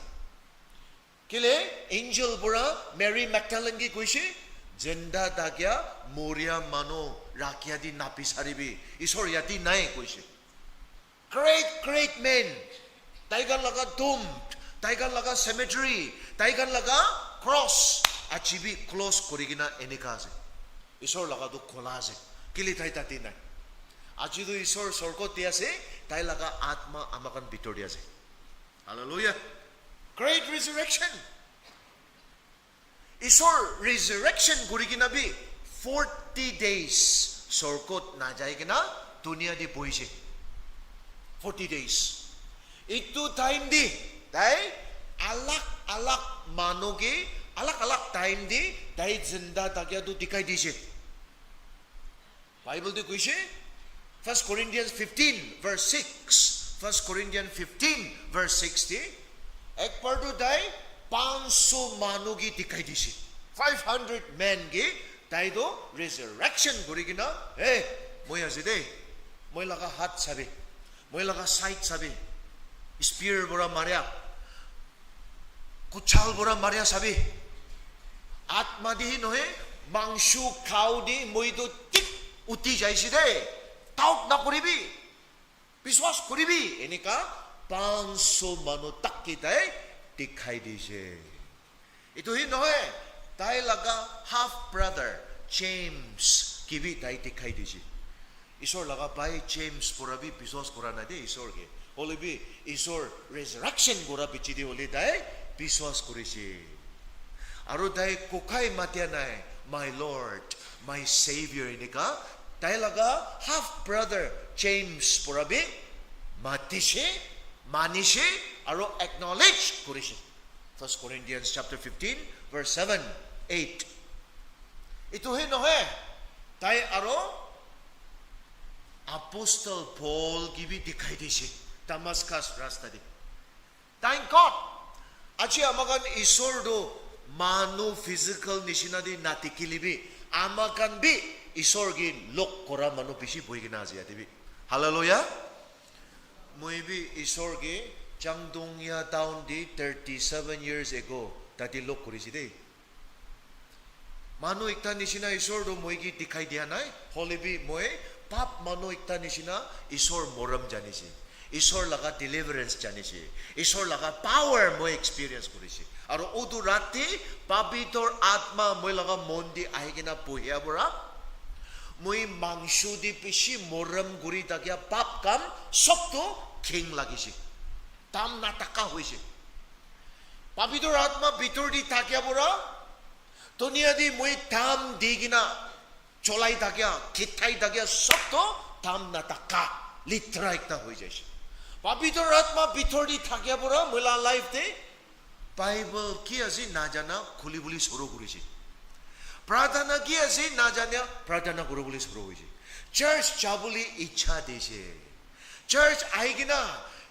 Kile angel pora Mary Magdalene ke koishe, "Jinda thakia moria manu rakhia di nabisaribi. Isor yate nai," koishe. Great, great men. Tai khan laga tomb, tai khan laga cemetery, tai khan laga cross, aji bi close kuri kena enika ase. Isor laga tu khola ase. Kile tai tate nai. Aji tu Isor sorgot te ase, tai laga atma ama khan bitor te ase. Hallelujah. Great resurrection. Isor resurrection kuri kena bi forty days sorgot najai kena dunia te bohishe. Forty days. Itu time te tai alag alag manu ke alag alag time te tai jinda thakia tu dikhai dishe. Bible te koishe, First Corinthians fifteen verse six, First Corinthians fifteen verse six te, ekbar tu tai panch so manu ke dikhai dishe, five hundred men ke tai to resurrection kuri kena, "Hey, moi ase de, moi laga hat sabi, moi laga side sabi, spear pora maria, kuchal pora maria sabi, atma di hi nohe, mangsu khao di, moi to tik uti jaise de, doubt na kuribi, biswas kuribi," enika panch so manu tak ke tai dikhai dishe. Itu hi nohe, tai laga half brother James ke bi tai dikhai dishe. Isor laga bhai James pora bi biswas kora nai de Isor ke. Hoile bi Isor resurrection kora bichi de hoile tai biswas korishe. Aru tai kokai matia nai, "My Lord, my Savior," enika. Tai laga half brother James pora bi matishe, manishe, aru acknowledge korishe. First Corinthians chapter fifteen, verse seven, eight. Itu hi nohe, tai aro Apostle Paul ke bi dikhai dishe Damascus rasta te. Thank God. Aji ama khan Isor tu manu physical nishina te nadikhile bi, ama khan bi Isor ke log kora manu bishi bohi kena ase yate bi. Hallelujah. Moi bi Isor ke Changdongya town te thirty seven years ago tate log korise de. Manu ekta nishina Isor tu moi ke dikhai dia nai, hoile bi moi pap manu ekta nishina Isor morom janise, Isor laga deliverance janise, Isor laga power moi experience korise. Aru utu rati pabitor atma moi laga mon te ahi kena bohia pora, moi mangsu te bishi morom kuri thakia pap kam sob tu khing lagise, dam nataka hoise. Pabitor atma bitor te thakia pora, dunia te moi dam di kena cholai thakia, khithai thakia sob tu dam nataka, litra ekta hoi jaise. Pabitor atma bitor te thakia pora moi la life te Bible ki ase najana khuli bole shuru korise. Prarthana ki ase najana prarthana kori bole shuru hoise. Church jabole ichha dise. Church ahi kena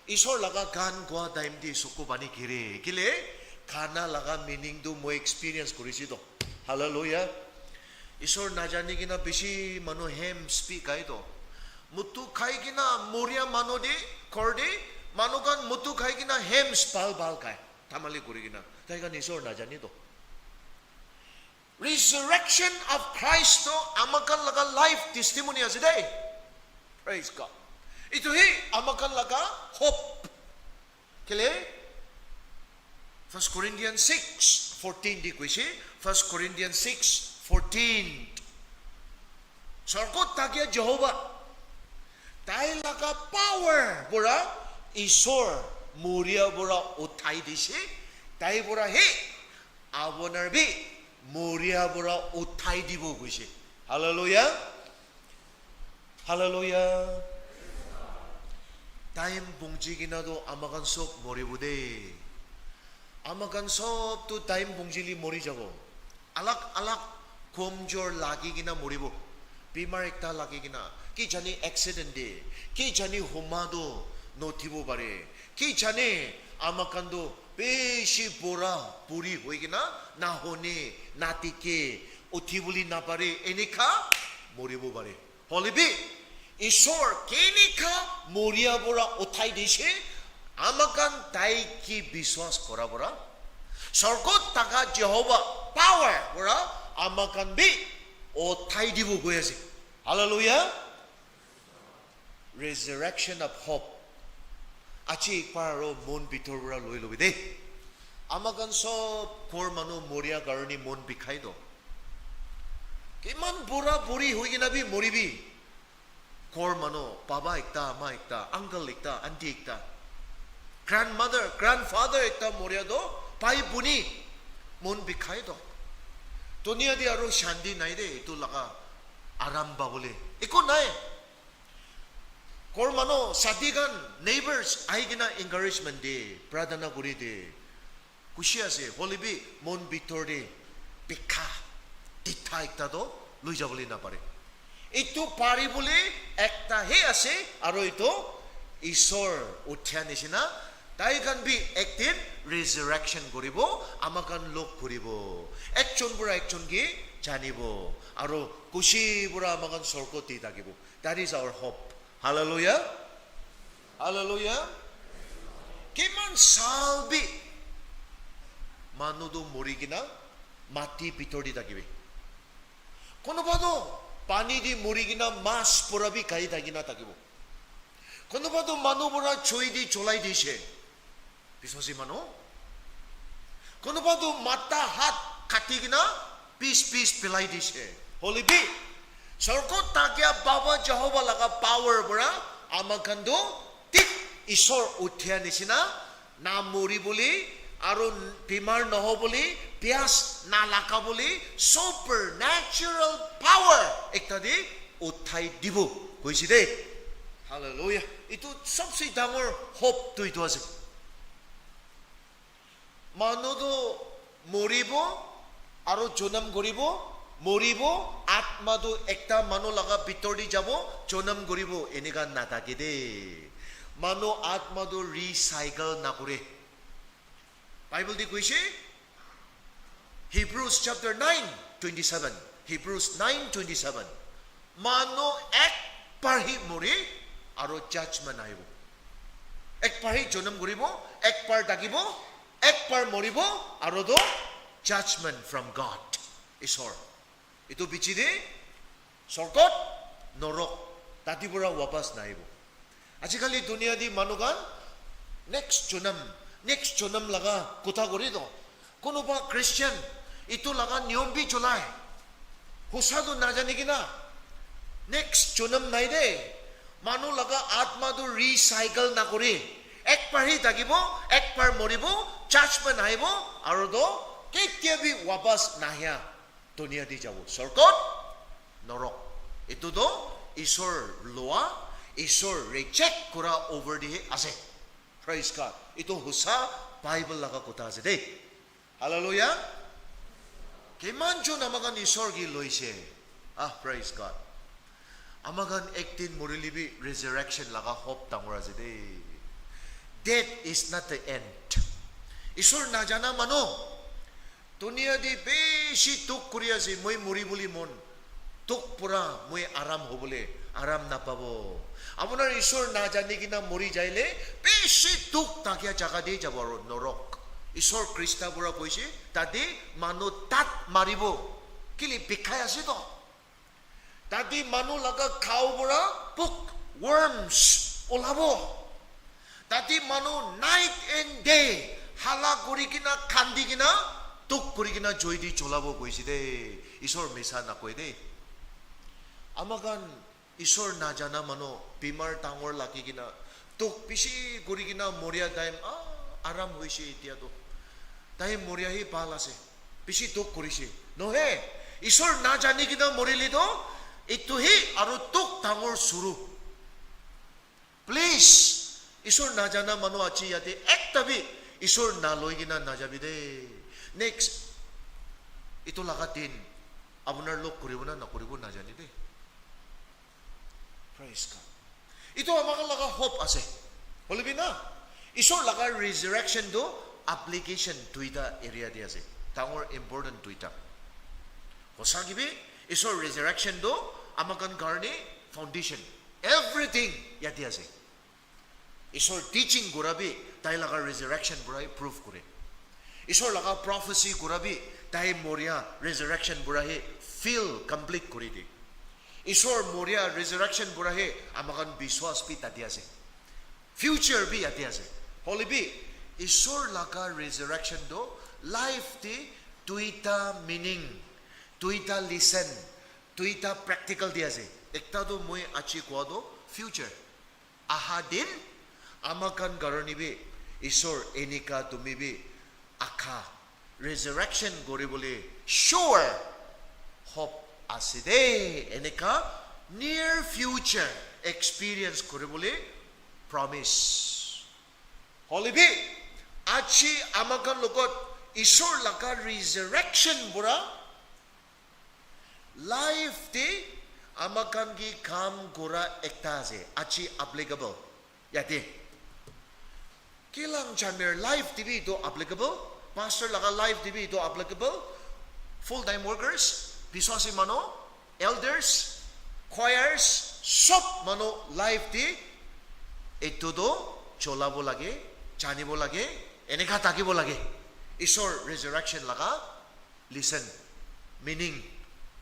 Isor laga gan goa time te suku pani gire. Kile khana laga meaning tu moi experience korise to. Hallelujah. Isor najani kena bishi manu hymns bi gai to. Mutu khai kena moria manu de, ghor de, manu khan mutu khai kena hymns bhal bhal gai. Tamali kuri kena. Tai khan Isor najani to. Resurrection of Christ to ama khan laga life testimony ase de. Praise God. Itu hi ama khan laga hope. Kile? First Corinthians six fourteen di koise. First Corinthians six fourteen. Sorgot thakia Jehovah, tai laga power pora Isor moria pora uthai dise, Tai para he, abonar bi moria para uthai dibo koise. Hallelujah. Hallelujah. Time pungji kina to ama khan sob moribo de. Ama khan sob to time pungji li mori jabo. Alag alag komjor lagi kina moribo. Bimar ekta lagi kina, ki jani accident de, ki jani homa to nothibo pare, ki jani ama khan to bishi bura buri hoi kina, nahone, natike, uthi bole napare, enika moribo pare. Hoilebi, Isor kenika moria pora uthai dise, ama khan tai ki biswas kora pora, sorgot thaka Jehovah power pora ama khan bi uthai dibo koi ase. Hallelujah. Resurrection of hope. Aji ekbar aro mon bitor pora loi lobi de. Ama khan sob ghor manu moria karone mon bikhai to. Kiman bura buri hoi kina bi moribi. Ghor manu, baba ekta, ama ekta, uncle ekta, aunty ekta, grandmother, grandfather ekta moria to, bhai buni, mon bikhai to. Dunia te aro shanti nai de, etu laga aram pabole. Eku nai. Ghor manu, sati khan, neighbors, ahi kina encouragement de, pratana kuri de. Khushi ase, hoilebi mon bitor te bikha, titha ekta to loi jabole napare. Etu pari bole ekta he ase, aro etu Isor uthia nishina, tai khan bi ek din resurrection koribo, ama khan log koribo. Ekjon pora ekjon ke janibo, aro khushi pora ama khan sorgot te thakibo. That is our hope. Hallelujah. Hallelujah. Kiman sal bi manu tu mori kina mati bitor te thakibi. Kunuba tu pani te mori kina mas pora bi khai thaki na thakibo. Kunuba tu manu pora choi di cholai dise. Biswasi manu. Kunuba tu mata hat kati kina piece piece pelai dise. Hoilebi, sorgot thakia Baba Jehovah laga power pora ama khan tu thik Isor uthia nishina na mori bole aro bimar noho bole, pias na laga bole, supernatural power ekta de uthai dibo koise de. Hallelujah. Etu sobse dangor hope tu etu ase. Manu tu moribo aro jonam koribo, moribo, atma tu ekta manu laga bitor te jabo, jonam koribo, enika nathake de. Manu atma tu recycle nakore. Bible te koise, Hebrews chapter nine twenty seven, Hebrews nine twenty seven, manu ek bar hi mori aro judgment ahibo. Ek bar hi jonam koribo, ek bar thakibo, ek bar moribo, aro to judgment from God, Isor. Etu piche te sorgot, norok, tati pora wapas nahibo. Ajikali dunia te manu khan next jonam, next jonam laga kotha kore to. Kunuba Christian etu laga niyom bi cholai. Hosa tu najani kina next jonam nai de. Manu laga atma tu recycle nakore. Ek bar hi thakibo, ek bar moribo, judgment ahibo, aro to ketia bi wapas nahia. Dunia te jabo. Sorgot, norok. Etu to Isor loa, Isor reject kora over te he ase. Praise God. Etu hosa Bible laga kotha ase de. Hallelujah. Kiman jon ama khan Isor ke loise? Ah, praise God. Ama khan ek din morile bi resurrection laga hope dangor ase de. Death is not the end. Isor najana manu, dunia te bishi dukh kuri ase, moi mori bole mon. Dukh pora moi aram hobole, aram napabo. Apunar Isor najani kina mori jaile, bishi dukh thakia jaga te jabo aro norok. Isor Krista pora koise, tate manu tat maribo. Kile bikhai ase to. Tate manu laga khao pora book worms olabo. Tate manu night and day hala kuri kina, khandi kina, dukh kuri kina, joi di cholabo koise de. Isor misa nakoi de. Ama khan Isor najana manu bimar dangor lagi kina, dukh bishi kuri kina moria time, ah, aram hoise etia to. Tai moria hi bhal ase. Bishi dukh kurise. Nohe, Isor najani kena morile toh, etu hi aru dukh dangor suru. Please, Isor najana manu achi yate ekta bi Isor naloi kena najabi de. Next, etu laga din apunar log kuribo na nakuribo najani de. Praise God. Etu ama khan laga hope ase. Hoile bi na, Isor laga resurrection tu application duita area te ase. Dangor important duita. Hosa ki bi, Isor resurrection tu ama khan karne foundation. Everything yate ase. Isor teaching kura bi tai laga resurrection pura hi proof kure. Isor laga prophecy kura bi tai moria resurrection pura hi fill complete kuri di. Isor moria resurrection pura hi ama khan biswas bi tate ase. Future bi yate ase. Hoile bi Isor laga resurrection tu life te duita meaning, duita lesson, duita practical di ase. Ekta tu moi achi koa tu future. Aha din ama khan karone bi Isor enika tumi bi akha resurrection kuribole sure hope ase de, enika near future experience kuribole promise. Hoile bi aji ama khan logot Isor laga resurrection pura life te ama khan ki kam kura ekta ase, aji applicable. Yate. Kilang Jamir life te bi etu applicable, pastor laga life te bi etu applicable, full time workers, biswasi manu, elders, choirs, sob manu life te etu tu cholabo lage, janibo lage, eneka thakibo lage. Isor resurrection laga lesson, meaning,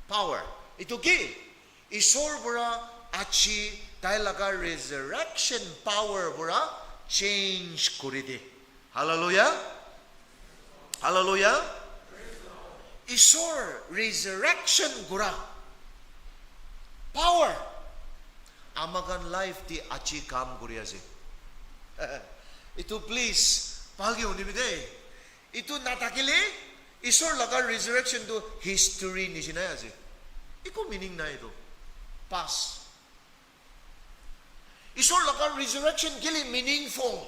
power. Etu ki? Isor pura aji tai laga resurrection power pura change kuri de. Hallelujah. Hallelujah. Isor resurrection kura power ama khan life te aji kam kuri ase. Etu please bhal ke hunibi de. Etu nathakile Isor laga resurrection tu history nishinai ase. Eku meaning nai etu. Pass. Isor laga resurrection kile meaningful?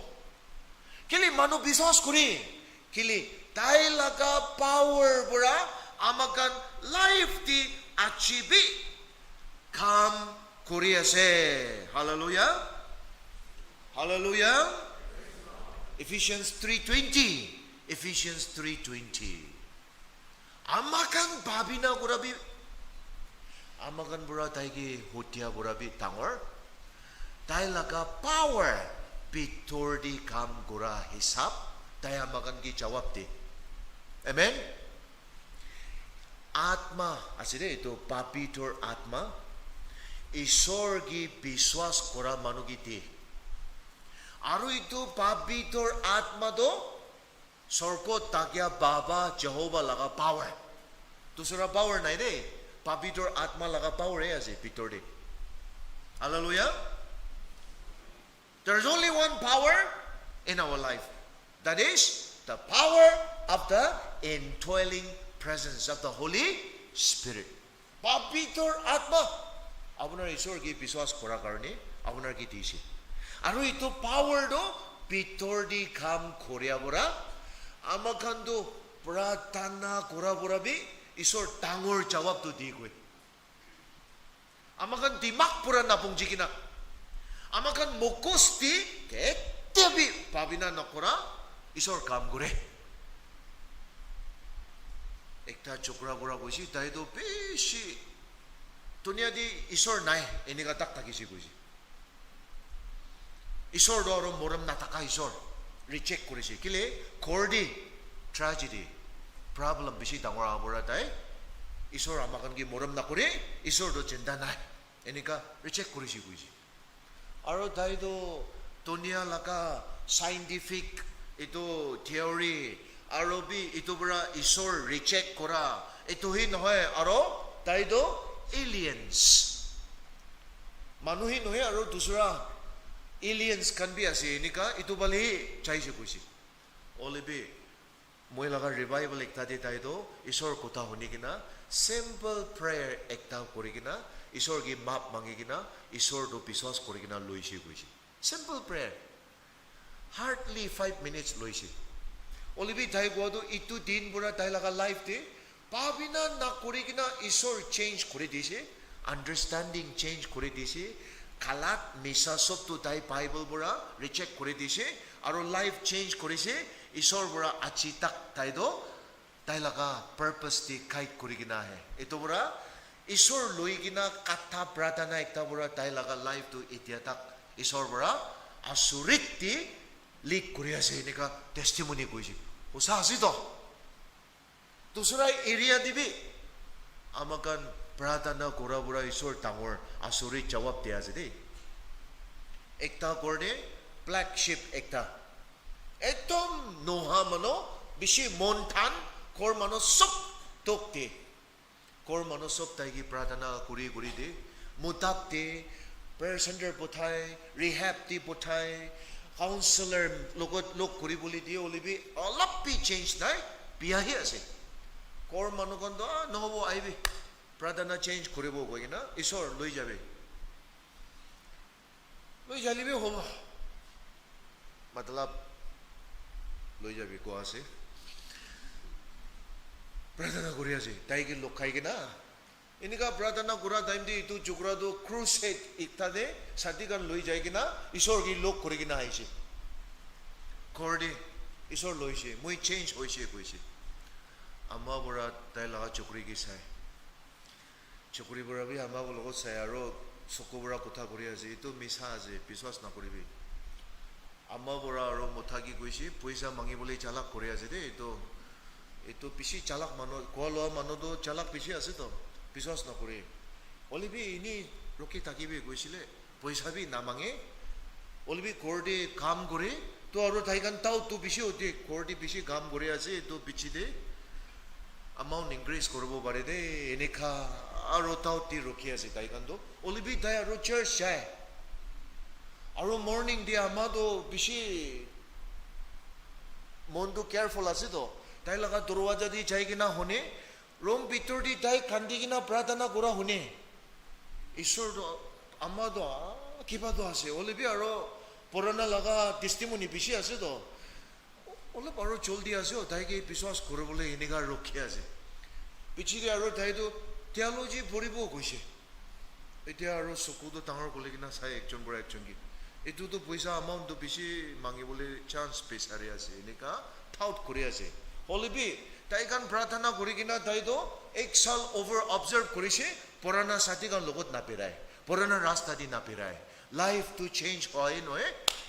Kile manu biswas kuri? Kile tai laga power pura ama khan life te aji bi kam kuri ase. Hallelujah. Hallelujah. Ephesians three twenty. Ephesians three twenty. Ama khan bhabina kura bi, ama khan pura tai ke hutia pura bi dangor. Tai laga power bitor di kam kura hisab, tai ama khan ke jawab de. Amen. Atma ase de, etu pabitor atma, Isor ke biswas kura manu ke de. Aru etu pabitor atma to sorgot thakia Baba Jehovah laga power. Dusra power nai de, pabitor atma laga power he ase bitor de. Hallelujah. There is only one power in our life. That is the power of the indwelling presence of the Holy Spirit. Pabitor Atma, apunar Isor ke biswas kura karne apunar ke dise. Aru etu power to bitor di kam koria pura, ama khan to pura tana kura pura bi Isor dangor jawab to di koi. Ama khan dimag pura napungji kena, ama khan mokosti ketia bi bhabina nakura Isor kam kure. Ekta chokra pura koise, tai to bishi dunia te Isor nai, eneka tak thakise koise. Isor to aro morom nathaka Isor reject kurise. Kile? Ghor te tragedy, problem bishi dangor aha pora tai Isor ama khan ke morom nakore, Isor to jinda nai. Eneka reject kurise koise. Aro tai to dunia laga scientific etu theory aro bi etu pora Isor reject kora etu hi nohoi, aro tai to aliens. Manu hi nohoi aro dusra aliens khan bi ase, enika etu phale hi jaise koise. Hoile bi Moi laga revival ekta te tai toh Isor kotha huni kena simple prayer ekta kuri kena Isor ke maap mangi kena Isor toh biswas kuri kena loise koise. Simple prayer. Hardly five minutes loise. Hoilebi tai kowa toh itu din pura tai laga life te bhabina nakuri kena Isor change kuri dise, understanding change kuri dise, galat misa sob tu tai Bible pura reject kuri dise, aro life change kurise, Isor pura aji tak tai toh tai laga purpose te guide kuri kena ahe. Etu pura Isor loi kena katha pratana ekta pura tai laga life tu etia tak Isor pura asurit te lead kuri ase enika testimony koise. Hosa ase toh? Dusra area te bi ama khan pratana kura pura Isor dangor asurit jawab dia ase de. Ekta ghor te black sheep ekta. Ekdom noha manu, bishi mon than, ghor manu sob tok te. Ghor manu sob tai ke pratana kuri kuri de, mutak de, prayer center pothai, rehab de pothai, counselor logot log kuri bole de, hoile bi olop bi change nai, bia hi ase. Ghor manu khan toh, "Ah, nohobo, aibi, pratana change kuribo," koi kena, "Isor loi jabi." Loi jale bi hobo. Matlab, loi jabi koa ase. Pratana kuri ase, tai ke logai kena. Enika pratana kura time te etu chokra tu crusade ekta te sati khan loi jai kena Isor ke log kuri kena aise. Ghor te Isor loise, moi change hoise koise. Ama pura tai laga chokri ke sai. Chokri pura bi ama ko logot sai aro soku pura kotha kuri ase, "Etu misa ase, biswas nakuribi." Ama pura aro motha ke koise, "Poisa mangi bole chalak kuri ase de, etu, etu bishi chalak manu, koa loa manu toh chalak bishi ase toh, biswas nakure. Hoile bi eni rukhi thakibi," koisile. Poisa bi namange, hoilebi ghor te kam kore, to aro tai khan doubt tu bishi uthi, ghor te bishi kam kuri ase, etu piche te amount increase kuribo pare de, enika aro doubt te rukhi ase tai khan tu. Hoilebi tai aro church jai. Aro morning te ama tu bishi mon tu careful ase to. Tai laga dorwaja te jai kena hune, room bitor te tai kandi kena pratana kura hune. Isor tu, ama tu, ah, kiba tu ase. Hoilebi aro purana laga testimony bishi ase to. Olop aro joldi ase, oh, tai ke biswas kuribole enika rukhi ase. Piche te aro tai tu theology poribo koise. Etia aro soku tu dangor kuri kena sai ekjon pora ekjon ke. Etu tu poisa amount tu bishi mangi bole chance bisari ase. Enika doubt kuri ase. Hoilebi tai khan pratana kuri kena tai tu ek saal over observe kurise, purana sati khan logot nabirai, purana rasta te nabirai. Life tu change hoi nohoi,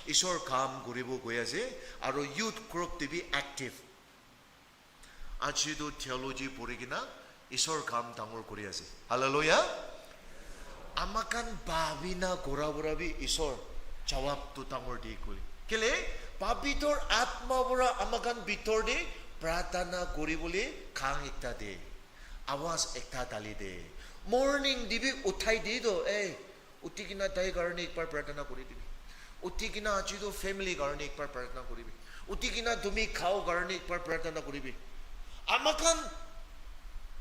Isor kam kuribo goi ase, aro youth group te bi active. Aji tu theology pori kena Isor kam dangor kuri ase. Hallelujah. Ama khan bhabina kura pora bi Isor jawab tu dangor di kuri. Kile, pabitor atma pora ama khan bitor te pratana kuri bole khang ekta de. Awas ekta dali de. Morning te bi uthai de to, eh, uthi kena tai karne ekbar pratana kuri dibi. Uthi kena aji tu family karne ekbar pratana kuribi. Uthi kena tumi khao karne ekbar pratana kuribi. Ama khan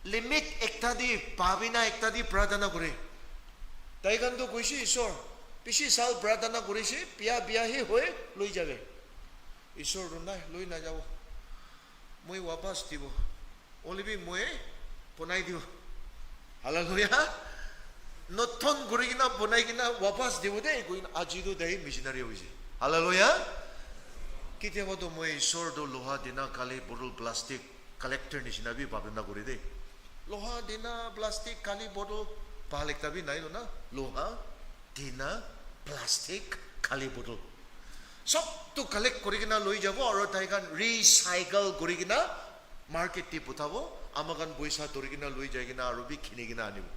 limit ekta te, bhabina ekta te pratana kure. Tai khan tu koise, "Isor, bishi saal pratana kurise, bia bia hi hoi, loi jabe." Isor tu nai, loi na jabo. Moi wapas dibo. Hoilebi moi bonai dibo. Hallelujah. Notun kuri kena bonai kena wapas dibo de, koi kena aji tu tai missionary hoise. Hallelujah. Ketiaba to moi Isor tu loha, tina, kali, bottle, plastic collector nishina bi bhabina kuri de. Loha, tina, plastic, kali, bottle, bhal ekta bi nai to na. Loha, tina, plastic, kali, bottle. Sob tu collect kuri kena loi jabo aro tai khan recycle kuri kena market te puthabo, ama khan poisa dhori kena loi jai kena aro bi khini kena anibo.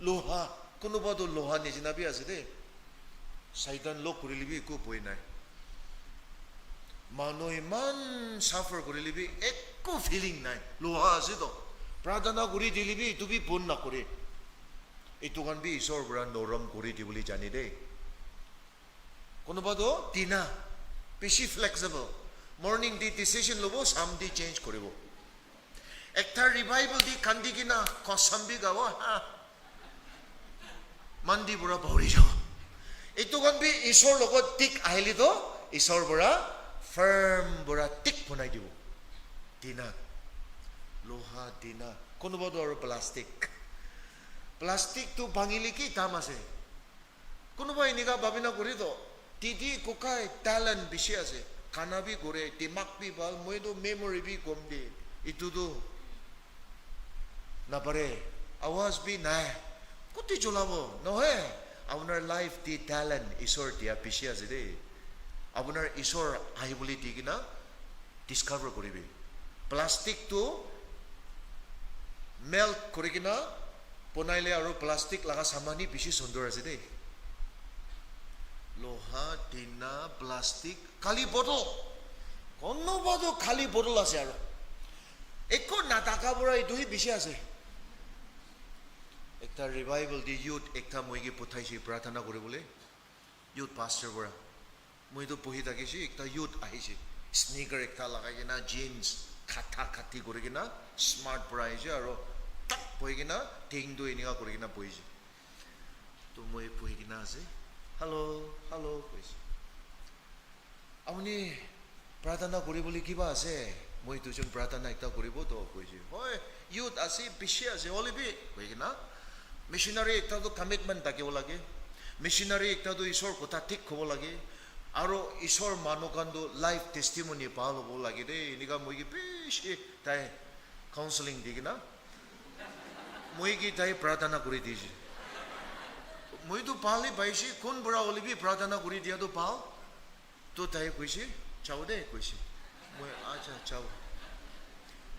Loha, kunuba tu loha nishina bi ase de. Saitan log kurile bi eku bhoi nai. Manu iman suffer kurile bi eku feeling nai. Loha ase to. Pratana kuri dile bi etu bi bon nakore. Etu khan bi Isor pora norom kuri dibole jane de. Kunuba tu tina, bishi flexible. Morning te decision lobo, sham te change koribo. Ekta revival te kandi kena kosam bi gabo, ha. Monday pura bahuri jabo. Etu khan bi Isor logot thik ahile to, Isor pura firm pura thik bonai dibo. Tina, loha tina, kunuba to aru plastic. Plastic tu bhangile ki dam ase? Kunuba enika bhabina kuri to, didi kokai talent bishi ase, khana bi kore, dimag bi bhal, moi to memory bi kom de, etu to napare, awaz bi nai, kuti cholabo? Nohoi, apunar life te talent Isor dia bishi ase de. Apunar Isor ahibole di kena discover koribi. Plastic tu melt kori kena bonai le aru plastic laga saman hi bishi sundur ase de. Loha, tina, plastic, khali bottle. Kunuba to khali bottle ase aru. Ekko nataka pura etu hi bishi ase. Ekta revival te youth ekta moi ke pothaise prarthana kori bole. Youth pastor pura. Moi tu bohi thakise, ekta youth ahise. Sneaker ekta lagai kena, jeans, khata khati kori kena, smart pura ahise, aru tak bohi kena, theng tu enika kori kena bohise. To moi bohi kena ase. "Hello, hello," koise. "Apuni prarthana kori bole kiba ase? Moi duijon prarthana ekta koribo to," koise. "Hoi, youth ase, bishi ase, hoile bi," koi kena. Missionary ekta to commitment thakibo lage. Missionary ekta to Isor kotha thik kobo lage. Aro Isor manu khan to life testimony bhal hobo lage de. Enika moi ke bishi tai counseling di kena, moi ke tai prarthana kori dise. Moi to bhal hi paise, kun pura hoile bi prarthana kori dia to bhal. To tai koise, "Jao de," koise. Moi, "Acha, jao."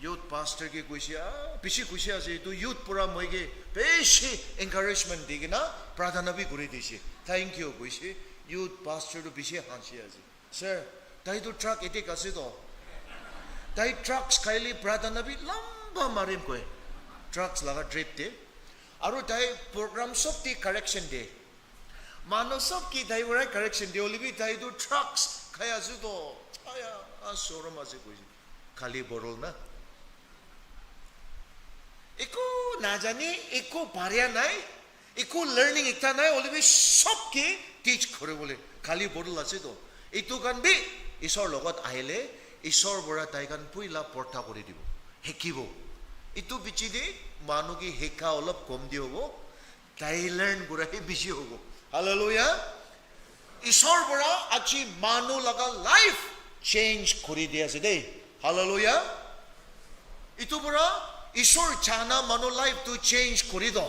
Youth pastor ke koise, ah, bishi khushi ase. Etu youth pura moi ke bishi encouragement di kena prarthana bi kori dise. "Thank you," koise. Youth pastor tu bishi hansi ase. "Sir, tai tu drug addict ase to. Tai drugs khai le prarthana bi lamba marim," koi. Drugs laga trip te. Aru tai program sob te correction de. Manu sob ke tai pura correction de, hoile bi tai tu drugs khai ase to. Aya, a sorom ase koise. Khali bottle na. Eko najane, eko paria nai, eko learning ekta nai, hoile bi sob ke teach kori bole khali bottle ase to. Etu khan bi Isor logot ahile, Isor pura tai khan puila portha kori dibo, hekibo. Etu piche de manu ke heka olop kom de hobo. Tai learn kura hi bishi hobo. Hallelujah. Isor pura aji manu laga life change kuri di ase de. Hallelujah. Etu pura Isor jana manu life tu change kuri do.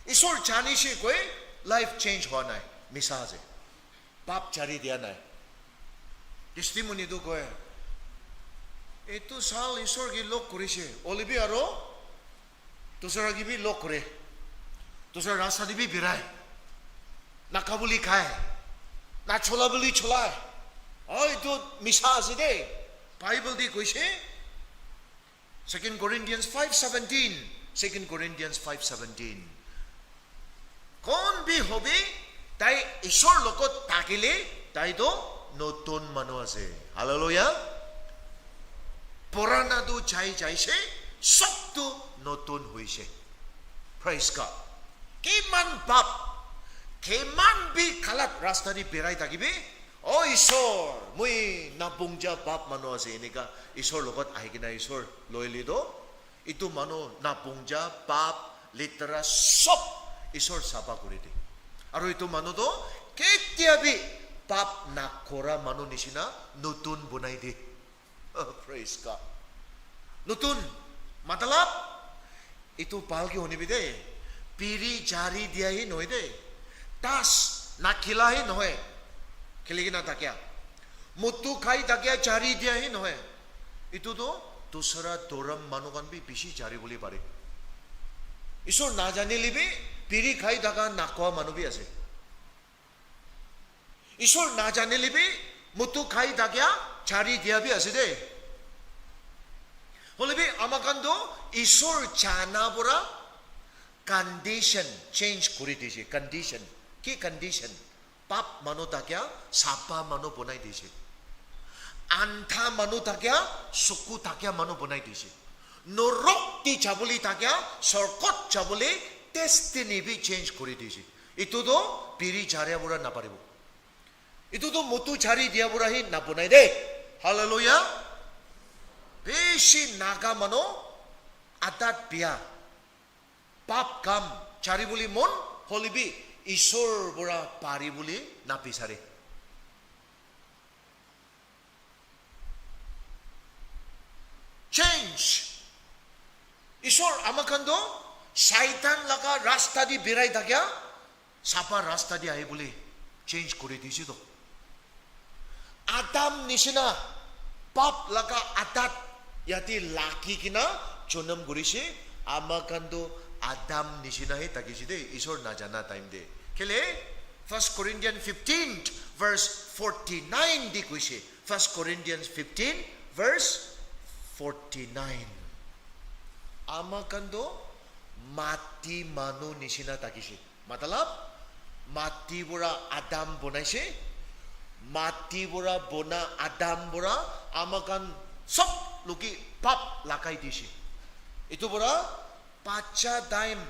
Isor jani se koi life change hua nai. Misa ase. Pap chari dia nai. Testimony tu koi, "Etu sal Isor ke log kurise, hoile bi aro dusra ke bi log kure, dusra rasta te bi birai, na kha bole khai, na chola bole cholai." Oh, etu misa ase de. Bible te koise, Second Corinthians five seventeen, Second Corinthians five seventeen. Kon bi hobi, tai Isor logot thakile, tai to notun manu ase. Hallelujah. Purana tu jai jaise, sob tu notun hoise. Praise God. Kiman pap, kiman bi galat rasta te birai thakibi, "Oh Isor, moi napungja pap manu ase," enika Isor logot ahi kena Isor loile to, etu manu napungja, pap, letera sob Isor sapha kuri de. Aru etu manu to ketia bi pap nakora manu nishina notun bonai de. Oh, praise God. Notun, matlab, etu bhal ke hunibi de, biri jari dia hi nohoi de, tas nakhila hi nohoi, khili kena thakia, mutu khai thakia jari dia hi nohoi. Etu to dusra dhorom manu khan bi bishi jari bole pare. Isor najanile bi biri khai thaka nakhoa manu bi ase. Isor najanile bi mutu khai thakia jari dia bi ase de. Hoile bi ama khan to Isor jana pura condition change kuri dise. Condition. Ki condition? Pap manu thakia sapha manu bonai dise. Antha manu thakia, suku thakia manu bonai dise. Norok te jabole thakia, sorkot jabole destiny bi change kuri dise. Itu toh biri jaria pura naparibo. Itu toh mutu jari dia pura hi nabonai de. Hallelujah. Bishi Naga manu adat bia. Pap kam jari bole mon hole bi Isor pura pari bole nabisare. Change. Isor amakhan toh Saitan laga rasta di birai thakia, sapa rasta di ahi bole change kuri dise toh. Adam nishina pap laga adat yate lagi kena jonam kurise. Amakhan toh Adam nishina he thakise de, Isor najana time de. Kele, First Corinthians fifteen verse forty-nine di kuise. First Corinthians fifteen verse forty-nine. Amakhan toh mati manu nishina thakise. Matlab, mati pura Adam bonaise, mati pura bona Adam pura amakhan sob logi pap lagai dise. Itu pura bacha time,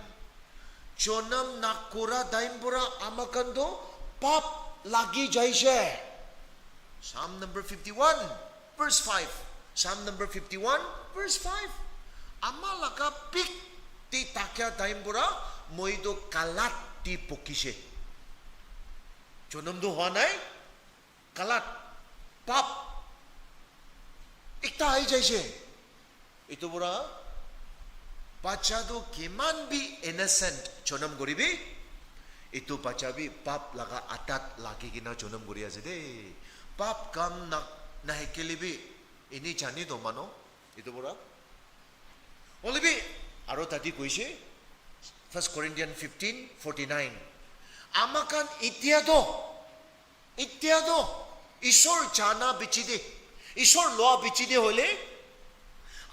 jonam nakura time pura amakhan toh pap lagi jaise. Psalm number fifty-one, verse five. Psalm number fifty-one, verse five. Ama laga pik te thakia time pura moi toh galat te pokise. Jonam toh hwa nai, galat, pap, ekta ahi jaise. Itu pura bacha toh kiman bi innocent jonam kuribi, itu bacha bi pap laga adat lagi kena jonam kuri ase de. Pap kam na, nahikile bi, ini jani toh manu, itu pura. Hole bi, aro tati koise, First Corinthians fifteen forty-nine. Amakhan itia toh, itia toh, Isor jana bichi de, Isor loa bichi de hole,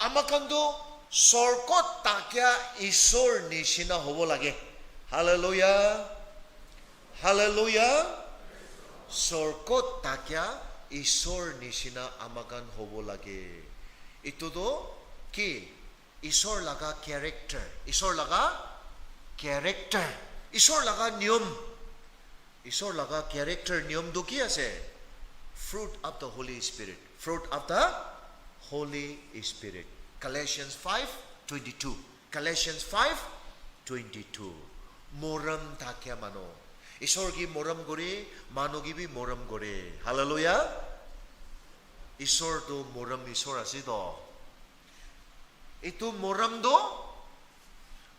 amakhan toh sorkot thakia Isor nishina hobo lage. Hallelujah. Hallelujah. Sorkot thakia Isor nishina amakhan hobo lage. Itu toh ki? Isor laga character. Isor laga character. Isor laga niyom. Isor laga character niyom toh ki ase? Fruit of the Holy Spirit. Fruit of the Holy Spirit. Galatians five twenty-two. Galatians five twenty-two. Morom thakia manu. Isor ki morom kore, manu ki bi morom kore. Hallelujah. Isor toh morom Isor ase toh. Itu morom toh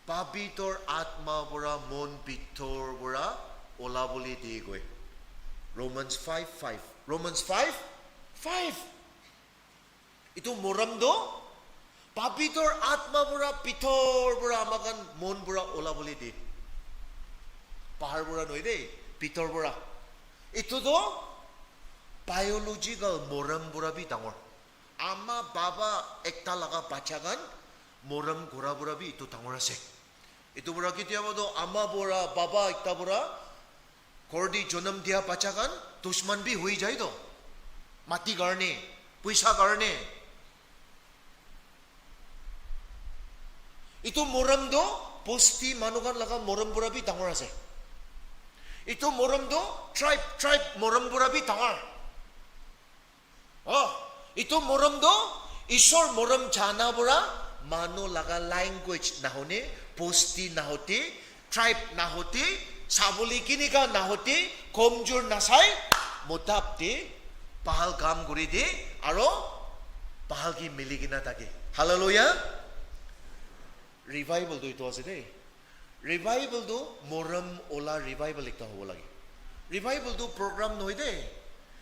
Pabitor Atma pura mon bitor pura ola bole de koi. Romans five five. Romans five five. Itu morom toh Pabitor Atma pura bitor pura amakhan mon pura ola bole de. Bahar pura nohoi de, bitor pura. Itu toh biological morom pura bi dangor. Ama baba ekta laga bacha khan morom kura pura bi itu dangor ase. Itu pura ketiaba toh ama pura baba ekta pura ghor te jonam dia bacha khan dushman bi hoi jai toh. Mati karne, puisa karne. Itu morom toh bosti manu khan laga morom pura bi dangor ase. Itu morom toh tribe, tribe morom pura bi dangor. Oh, itu morom toh Isor morom jana pura manu laga language nahone, bosti nahote, tribe nahote, sabole kinika nahote, komjor nasai, motap te, bahal kam kuri de, aro bahal ki mili kena thake. Hallelujah. Revival tu itu ase de. Revival tu morom ola revival ekta hobo lage. Revival tu program nohoi de.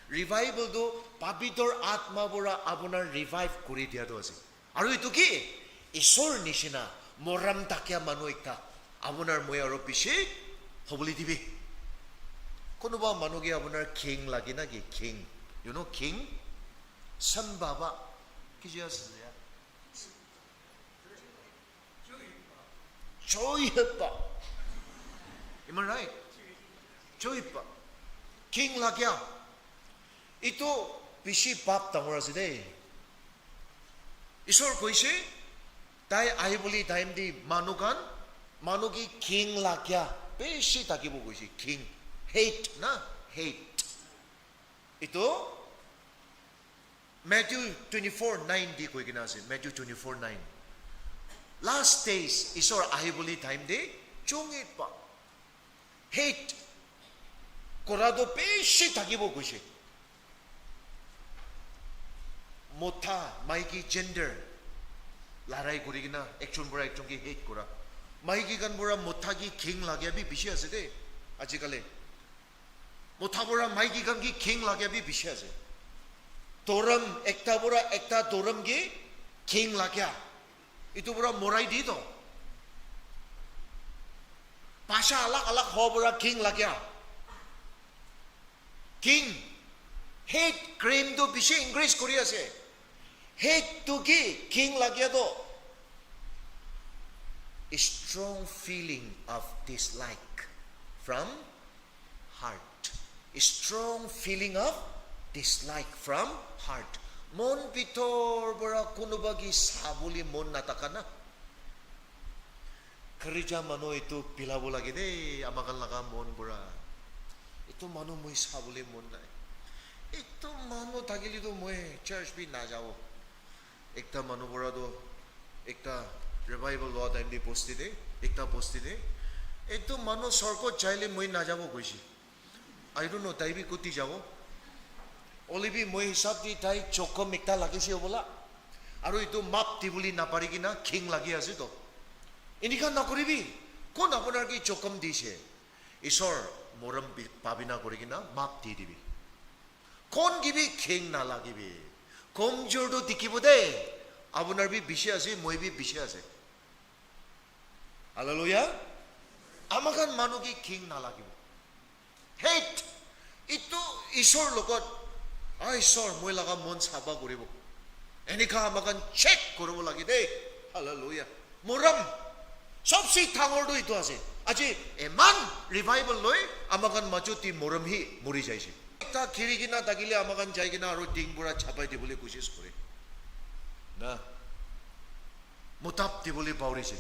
Revival tu Pabitor Atma pura apunar revive kuri dia tu ase. Aru itu ki? Isor nishina morom thakia manu ekta apunar moi aru bishi hobole dibi. Kunuba manu ki apunar king lage na ki? King. You know king? Sambaba. Kiji ase ya? Choihepa. Am I right? Choihepa. King lagya. Itu Bishi pap dangor ase de. Isor koise, tai ahibole time te manu khan, manu ki king lagya bishi thakibo koise. King, hate na, hate. Ito Matthew twenty-four nine di koi kena ase, Matthew twenty-four nine. Last days, Isor ahibole time te chungi pa hate kora to bishi thakibo koise. Mota, maiki, gender larai kuri kena ekjon pora ekjon ki hate kora. Maiki khan pora mota ki king lagya bi bishi ase de ajikali. Mota pora maiki khan ki king lagya bi bishi ase. Dhorom ekta pora ekta dhorom ki king lagya. Itu pora morai di to. Bhasha alag alag ho pora king lagya. King, hate crime tu bishi increase kuri ase. Hate tu ki king lagya to? A strong feeling of dislike from heart. A strong feeling of dislike from heart. Mon bitor pora kunuba ki sabole mon nataka na. Kharija manu etu pilabo lage de, ama khan laga mon pora. Etu manu moi sabole mon nai. Etu manu thakile tu moi church bi najabo. Ekta manu pora tu ekta revival loa time te bosti de, ekta bosti de. Etu manu sorgot jaile moi najabo koise. I don't know, tai bi kuti jabo. Hoile bi moi hisab di tai jokhom ekta lagise hobola. Aru etu map dibole napari kena khing lagi ase to. Enika nakuribi. Kon apunar ki jokhom dise? Isor morom bi-, pabina kuri kena map di dibi. Kon ki bi khing nalagibi. Komjor to dikhibo de. Apunar bi bishi ase, moi bi bishi ase. Hallelujah. Ama khan manu ki king nalagibo. Hate. Itu Isor logot. Ah, Isor, moi laga mon saba kuribo. Enika ama khan check kuribo lage de. Hallelujah. Morom. Sobse dangor tu itu ase. Aji eman revival loi ama khan majot te morom hi muri jaise. Ekta khiri kena thakile ama khan jai kena aru ding pura chapai dibole kosis kore. Na. Motap dibole paurise.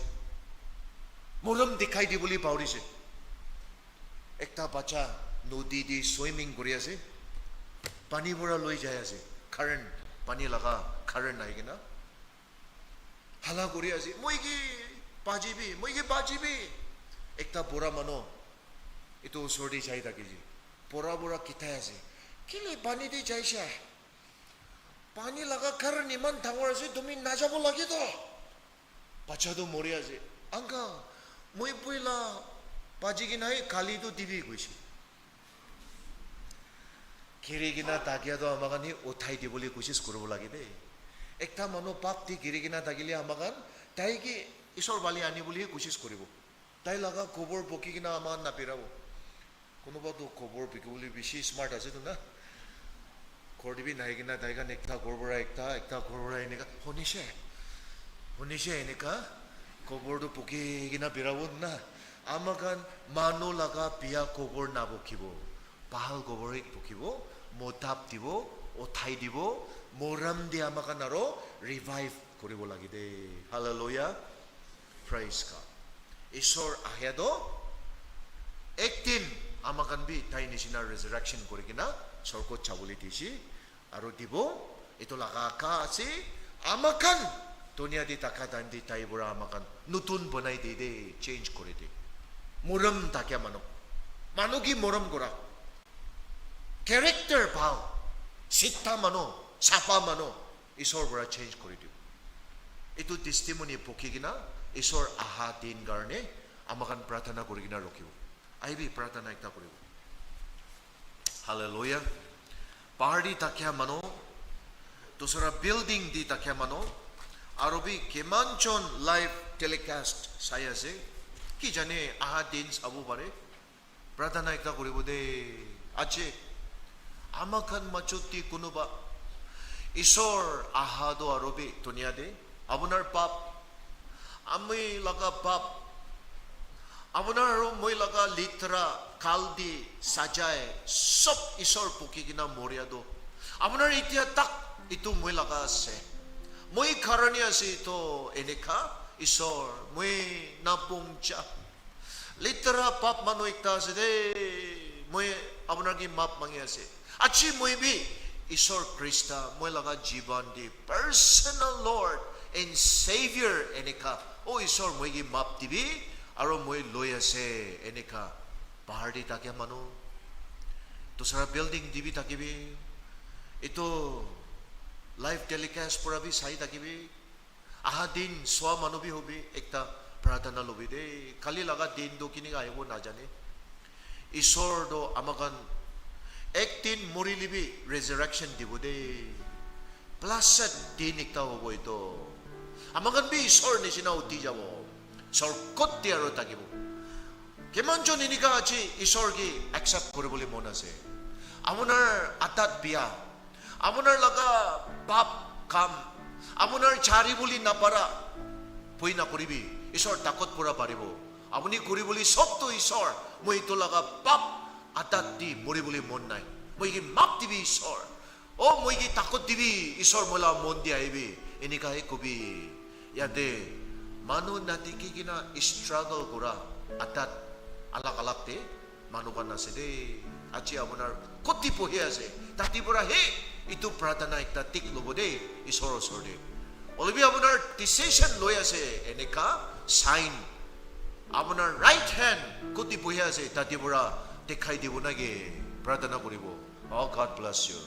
Morom dikhai dibole paurise. Ekta bacha nodi te swimming kuri ase. Pani pura loi jai ase. Current, pani laga current ahi kena. Hala kuri ase. "Moi ki baji bi, moi ki baji bi." Ekta bura manu etu usor te jai thaki ase. Bura bura kitai ase. "Kile pani te jaisha?" Pani laga current iman dangor ase, tumi najabo lage to. Bacha tu mori ase. Uncle, moi puila baji kena he kali tu dibi koise. Giri kena thakia tu ama khan he uthai dibole kosis kuribo lage de. Ekta manu pap te giri kena thakile ama khan tai ke Isor bali anibole kosis kuribo. Tai laga khobor boki kena ama khan napirabo. Kunuba tu khobor bikibole bishi smart ase tu na. Ghor te bi nai kena tai khan ekta ghor pora ekta, ekta ghor pora eneka, "Hunishe? Hunishe?" eneka khobor tu boki kena birabo na. Ama khan manu laga biya khobor nabokibo. Bhal khobor hi bokibo, motap dibo, uthai dibo, moram de ama khan aro revive kuribo lage de. Hallelujah. Praise God. Isor ahia to ekdin ama khan bi tai nishina resurrection kuri kena sorgot jabole dise. Aro dibo, etu laga ka ase, ama khan dunia te thaka time te tai pora ama khan notun banai de de, change kuri de. Morom thakia manu, manu ki morom kora, character bhal, siddha manu, sapa manu, Isor pora change kuri dibo. Etu testimony boki kena Isor aha din karne ama khan prarthana kuri kena rukhibo. Ahibi, prarthana ekta kuribo. Hallelujah. Bahar te thakia manu, dusra building te thakia manu, aro bi kiman jon live telecast sai ase, ki jane aha din sabo pare. Prarthana ekta kuribo de. Aje ama khan majot te kunuba Isor aha to aro bi dunia te apunar pap, ami laga pap, apunar aro moi laga litera, kaldi, sajai, sob Isor boki kena moria to. Apunar itia tak itu moi laga ase. Moi karani ase itu enika, Isor, moi napungcha. Litera pap manu ekta ase de. Moi apunar ki map mangi ase. Achi moi bi Isor Krista, moi laga jiban di personal Lord and Savior enika. O Isor, moi ki map dibi, aro moi loi ase enika. Bahar di takia manu, dusra building di bi thakibi, itu live telecast pura bi sai thakibi, aha din swa manu bi hobi, ekta pratana lobi de. Kali laga din do kinika ahibo najane. Isor do amakan ek din mori libi resurrection dibo de. Blessed din ekta hobo itu. Amakan bi Isor nishina uti jabo. Sorgot te aro thakibo. Kiman jon enika achi Isor ki accept kuribole mon ase? Apunar adat bia, apunar laga pap kam, apunar chari bole napara, bhoi nakuribi. Isor takot pura paribo. Apuni kuribole sob to Isor, moi itu laga pap adat di moribole mon nai. Moi ki map dibi Isor. O moi ki takot dibi, Isor moi la mon di ahibi, enika he kobi. Yate manu nadikhi kina struggle kura adat alag alag te manu khan ase de. Aji apunar koti bohi ase, tati pura he itu pratana ekta tik lobo de, Isor osor de. Hoilebi apunar decision loi ase, enika sign. Apunar right hand koti bohi ase, tati pura dekhai dibo naki pratana kuribo. Oh, God bless you.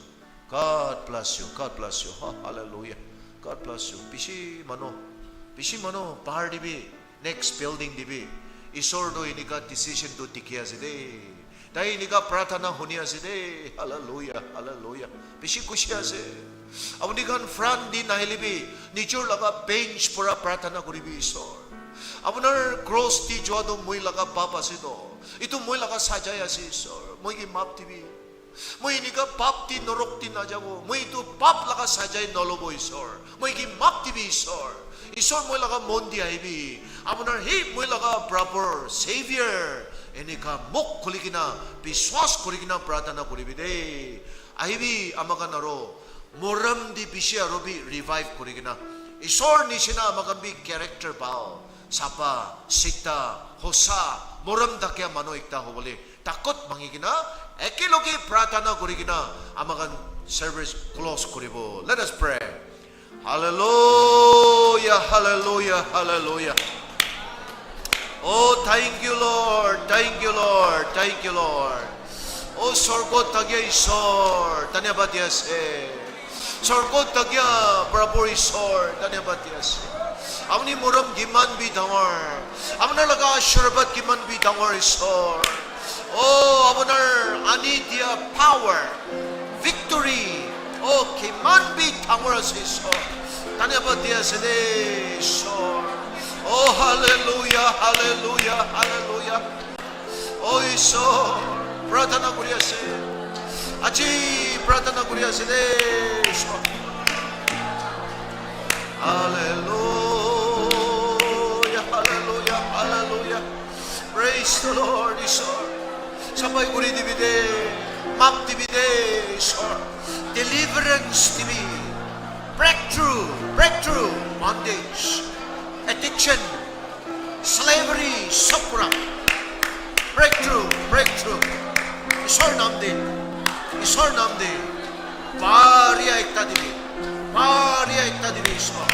God bless you. God bless you. Ha, hallelujah. God bless you. Bishi manu, bishi manu bahar te bi, next building te bi, Isor to enika decision to dikhi ase de. Tai enika pratana huni ase de. Hallelujah. Hallelujah. Bishi khushi ase. Apuni khan front te nahile bi, nijor laga bench pura pratana kuribi Isor. Apunar cross te jua to moi laga pap ase to. Itu moi laga sajai ase Isor. Moi ki map dibi. Moi enika pap di norok di najabo. Moi itu pap laga sajai nolobo Isor. Moi ki map dibi Isor. Isor moi laga mon di ahibi. Apunar he moi laga barabor Savior. Enika mok khuli kina, biswas kuri kina pratana kuribi de. Ahibi amakan aro morom di bishi aro bi revive kuri kina. Isor nishina amakan bi character bhal, sapa, sita, hosa, morom thakia manu ekta hobole takot mangi kina, ekeloge pratana kuri kina, amakan service close kuribo. Let us pray. Hallelujah, hallelujah, hallelujah. Oh, thank you, Lord. Thank you, Lord. Thank you, Lord. Oh, sorgot thakia Isor, dhanyabad di ase. Sorgot thakia Prabhu Isor, dhanyabad di ase. Apuni morom kiman bi dangor. Apunar laga ashirwad kiman bi dangor Isor. Oh, apunar ani dia power, victory. Oh, kiman bi dangor ase Isor. Dhanyabad di ase de Isor. Oh, hallelujah, hallelujah, hallelujah. Oh, Isor, pratana kuri ase. Aji pratana kuri ase de Isor. Hallelujah, hallelujah, hallelujah. Praise the Lord, Isor. Sabai kuri dibi de, map dibi de, Isor. Deliverance dibi. Breakthrough, breakthrough, bondage, addiction, slavery, sob pura. Breakthrough, breakthrough. Isor nam de, Isor nam de. Baria ekta dibi, baria ekta dibi, Isor.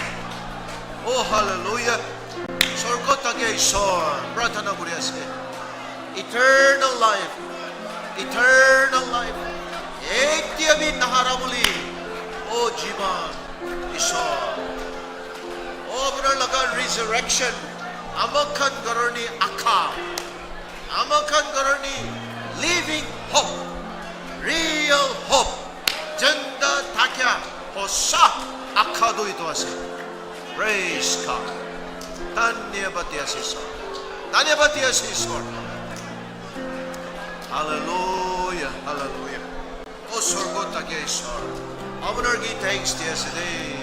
Oh, hallelujah. Sorgot thakia Isor, pratana kuri ase. Eternal life, eternal life. Etia bi nahara bole. Oh, jiban, Isor. Oh, apunar laga resurrection, amakhan karone akha. Amakhan karone living hope, real hope, jinda thakia hosa akha tu itu ase. Praise God. Dhanyabad di ase Isor. Dhanyabad di ase Isor. Hallelujah, hallelujah. Oh, sorgot thakia Isor, apunar ki thanks di ase de.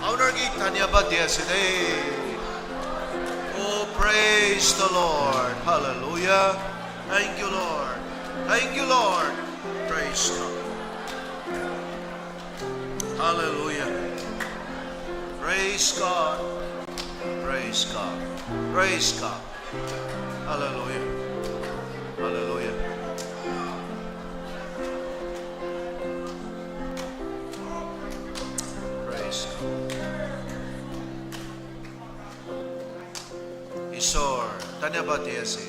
Apunar ki dhanyabad di ase de. Oh, praise the Lord. Hallelujah. Thank you, Lord. Thank you, Lord. Praise God. Hallelujah. Praise God. Praise God. Praise God. Hallelujah. Hallelujah. Praise God. Isor, dhanyabad di ase.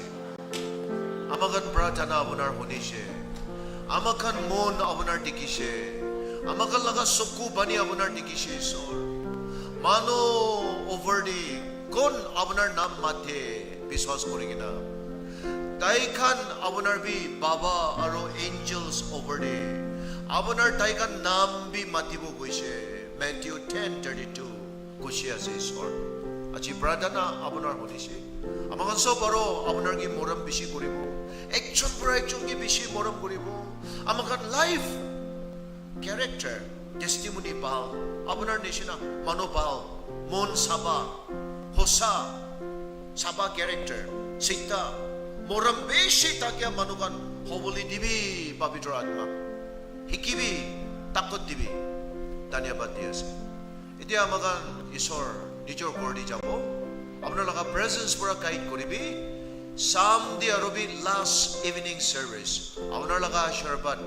Ama khan prarthana apunar hunishe. Ama khan mon apunar dikhishe. Ama khan laga soku pani apunar dikhishe, Isor. Manu over di kon apunar naam mate biswas kuri kena. Tai khan apunar bi baba aro angels over di apunar tai khan naam bi matibo koishe. Matthew ten thirty-two. Khushi ase Isor. Aji prarthana apunar hunishe. Ama khan sob aro apunar ki morom bishi kuribo. Ekjon pora ekjon ki bishi morom kuribo. Ama khan life, character, testimony bhal. Apunar nishina manu bhal, mon saba, hosa, saba character, sita, morom bishi thakia manu khan hobole dibi, Pabitra Atma. Hikibi, takot dibi. Dhanyabad di ase. Etia ama khan Isor nijor ghor te jabo. Apunar laga presence pura guide kuribi. Sunday aro bi last evening service. Apunar laga ashirwad,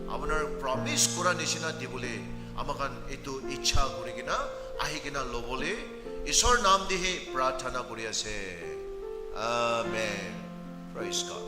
apunar promise kura nishina dibole ama khan etu ichha kuri kena ahi kena lobole Isor naam te hi prarthana kuri ase. Amen. Praise God.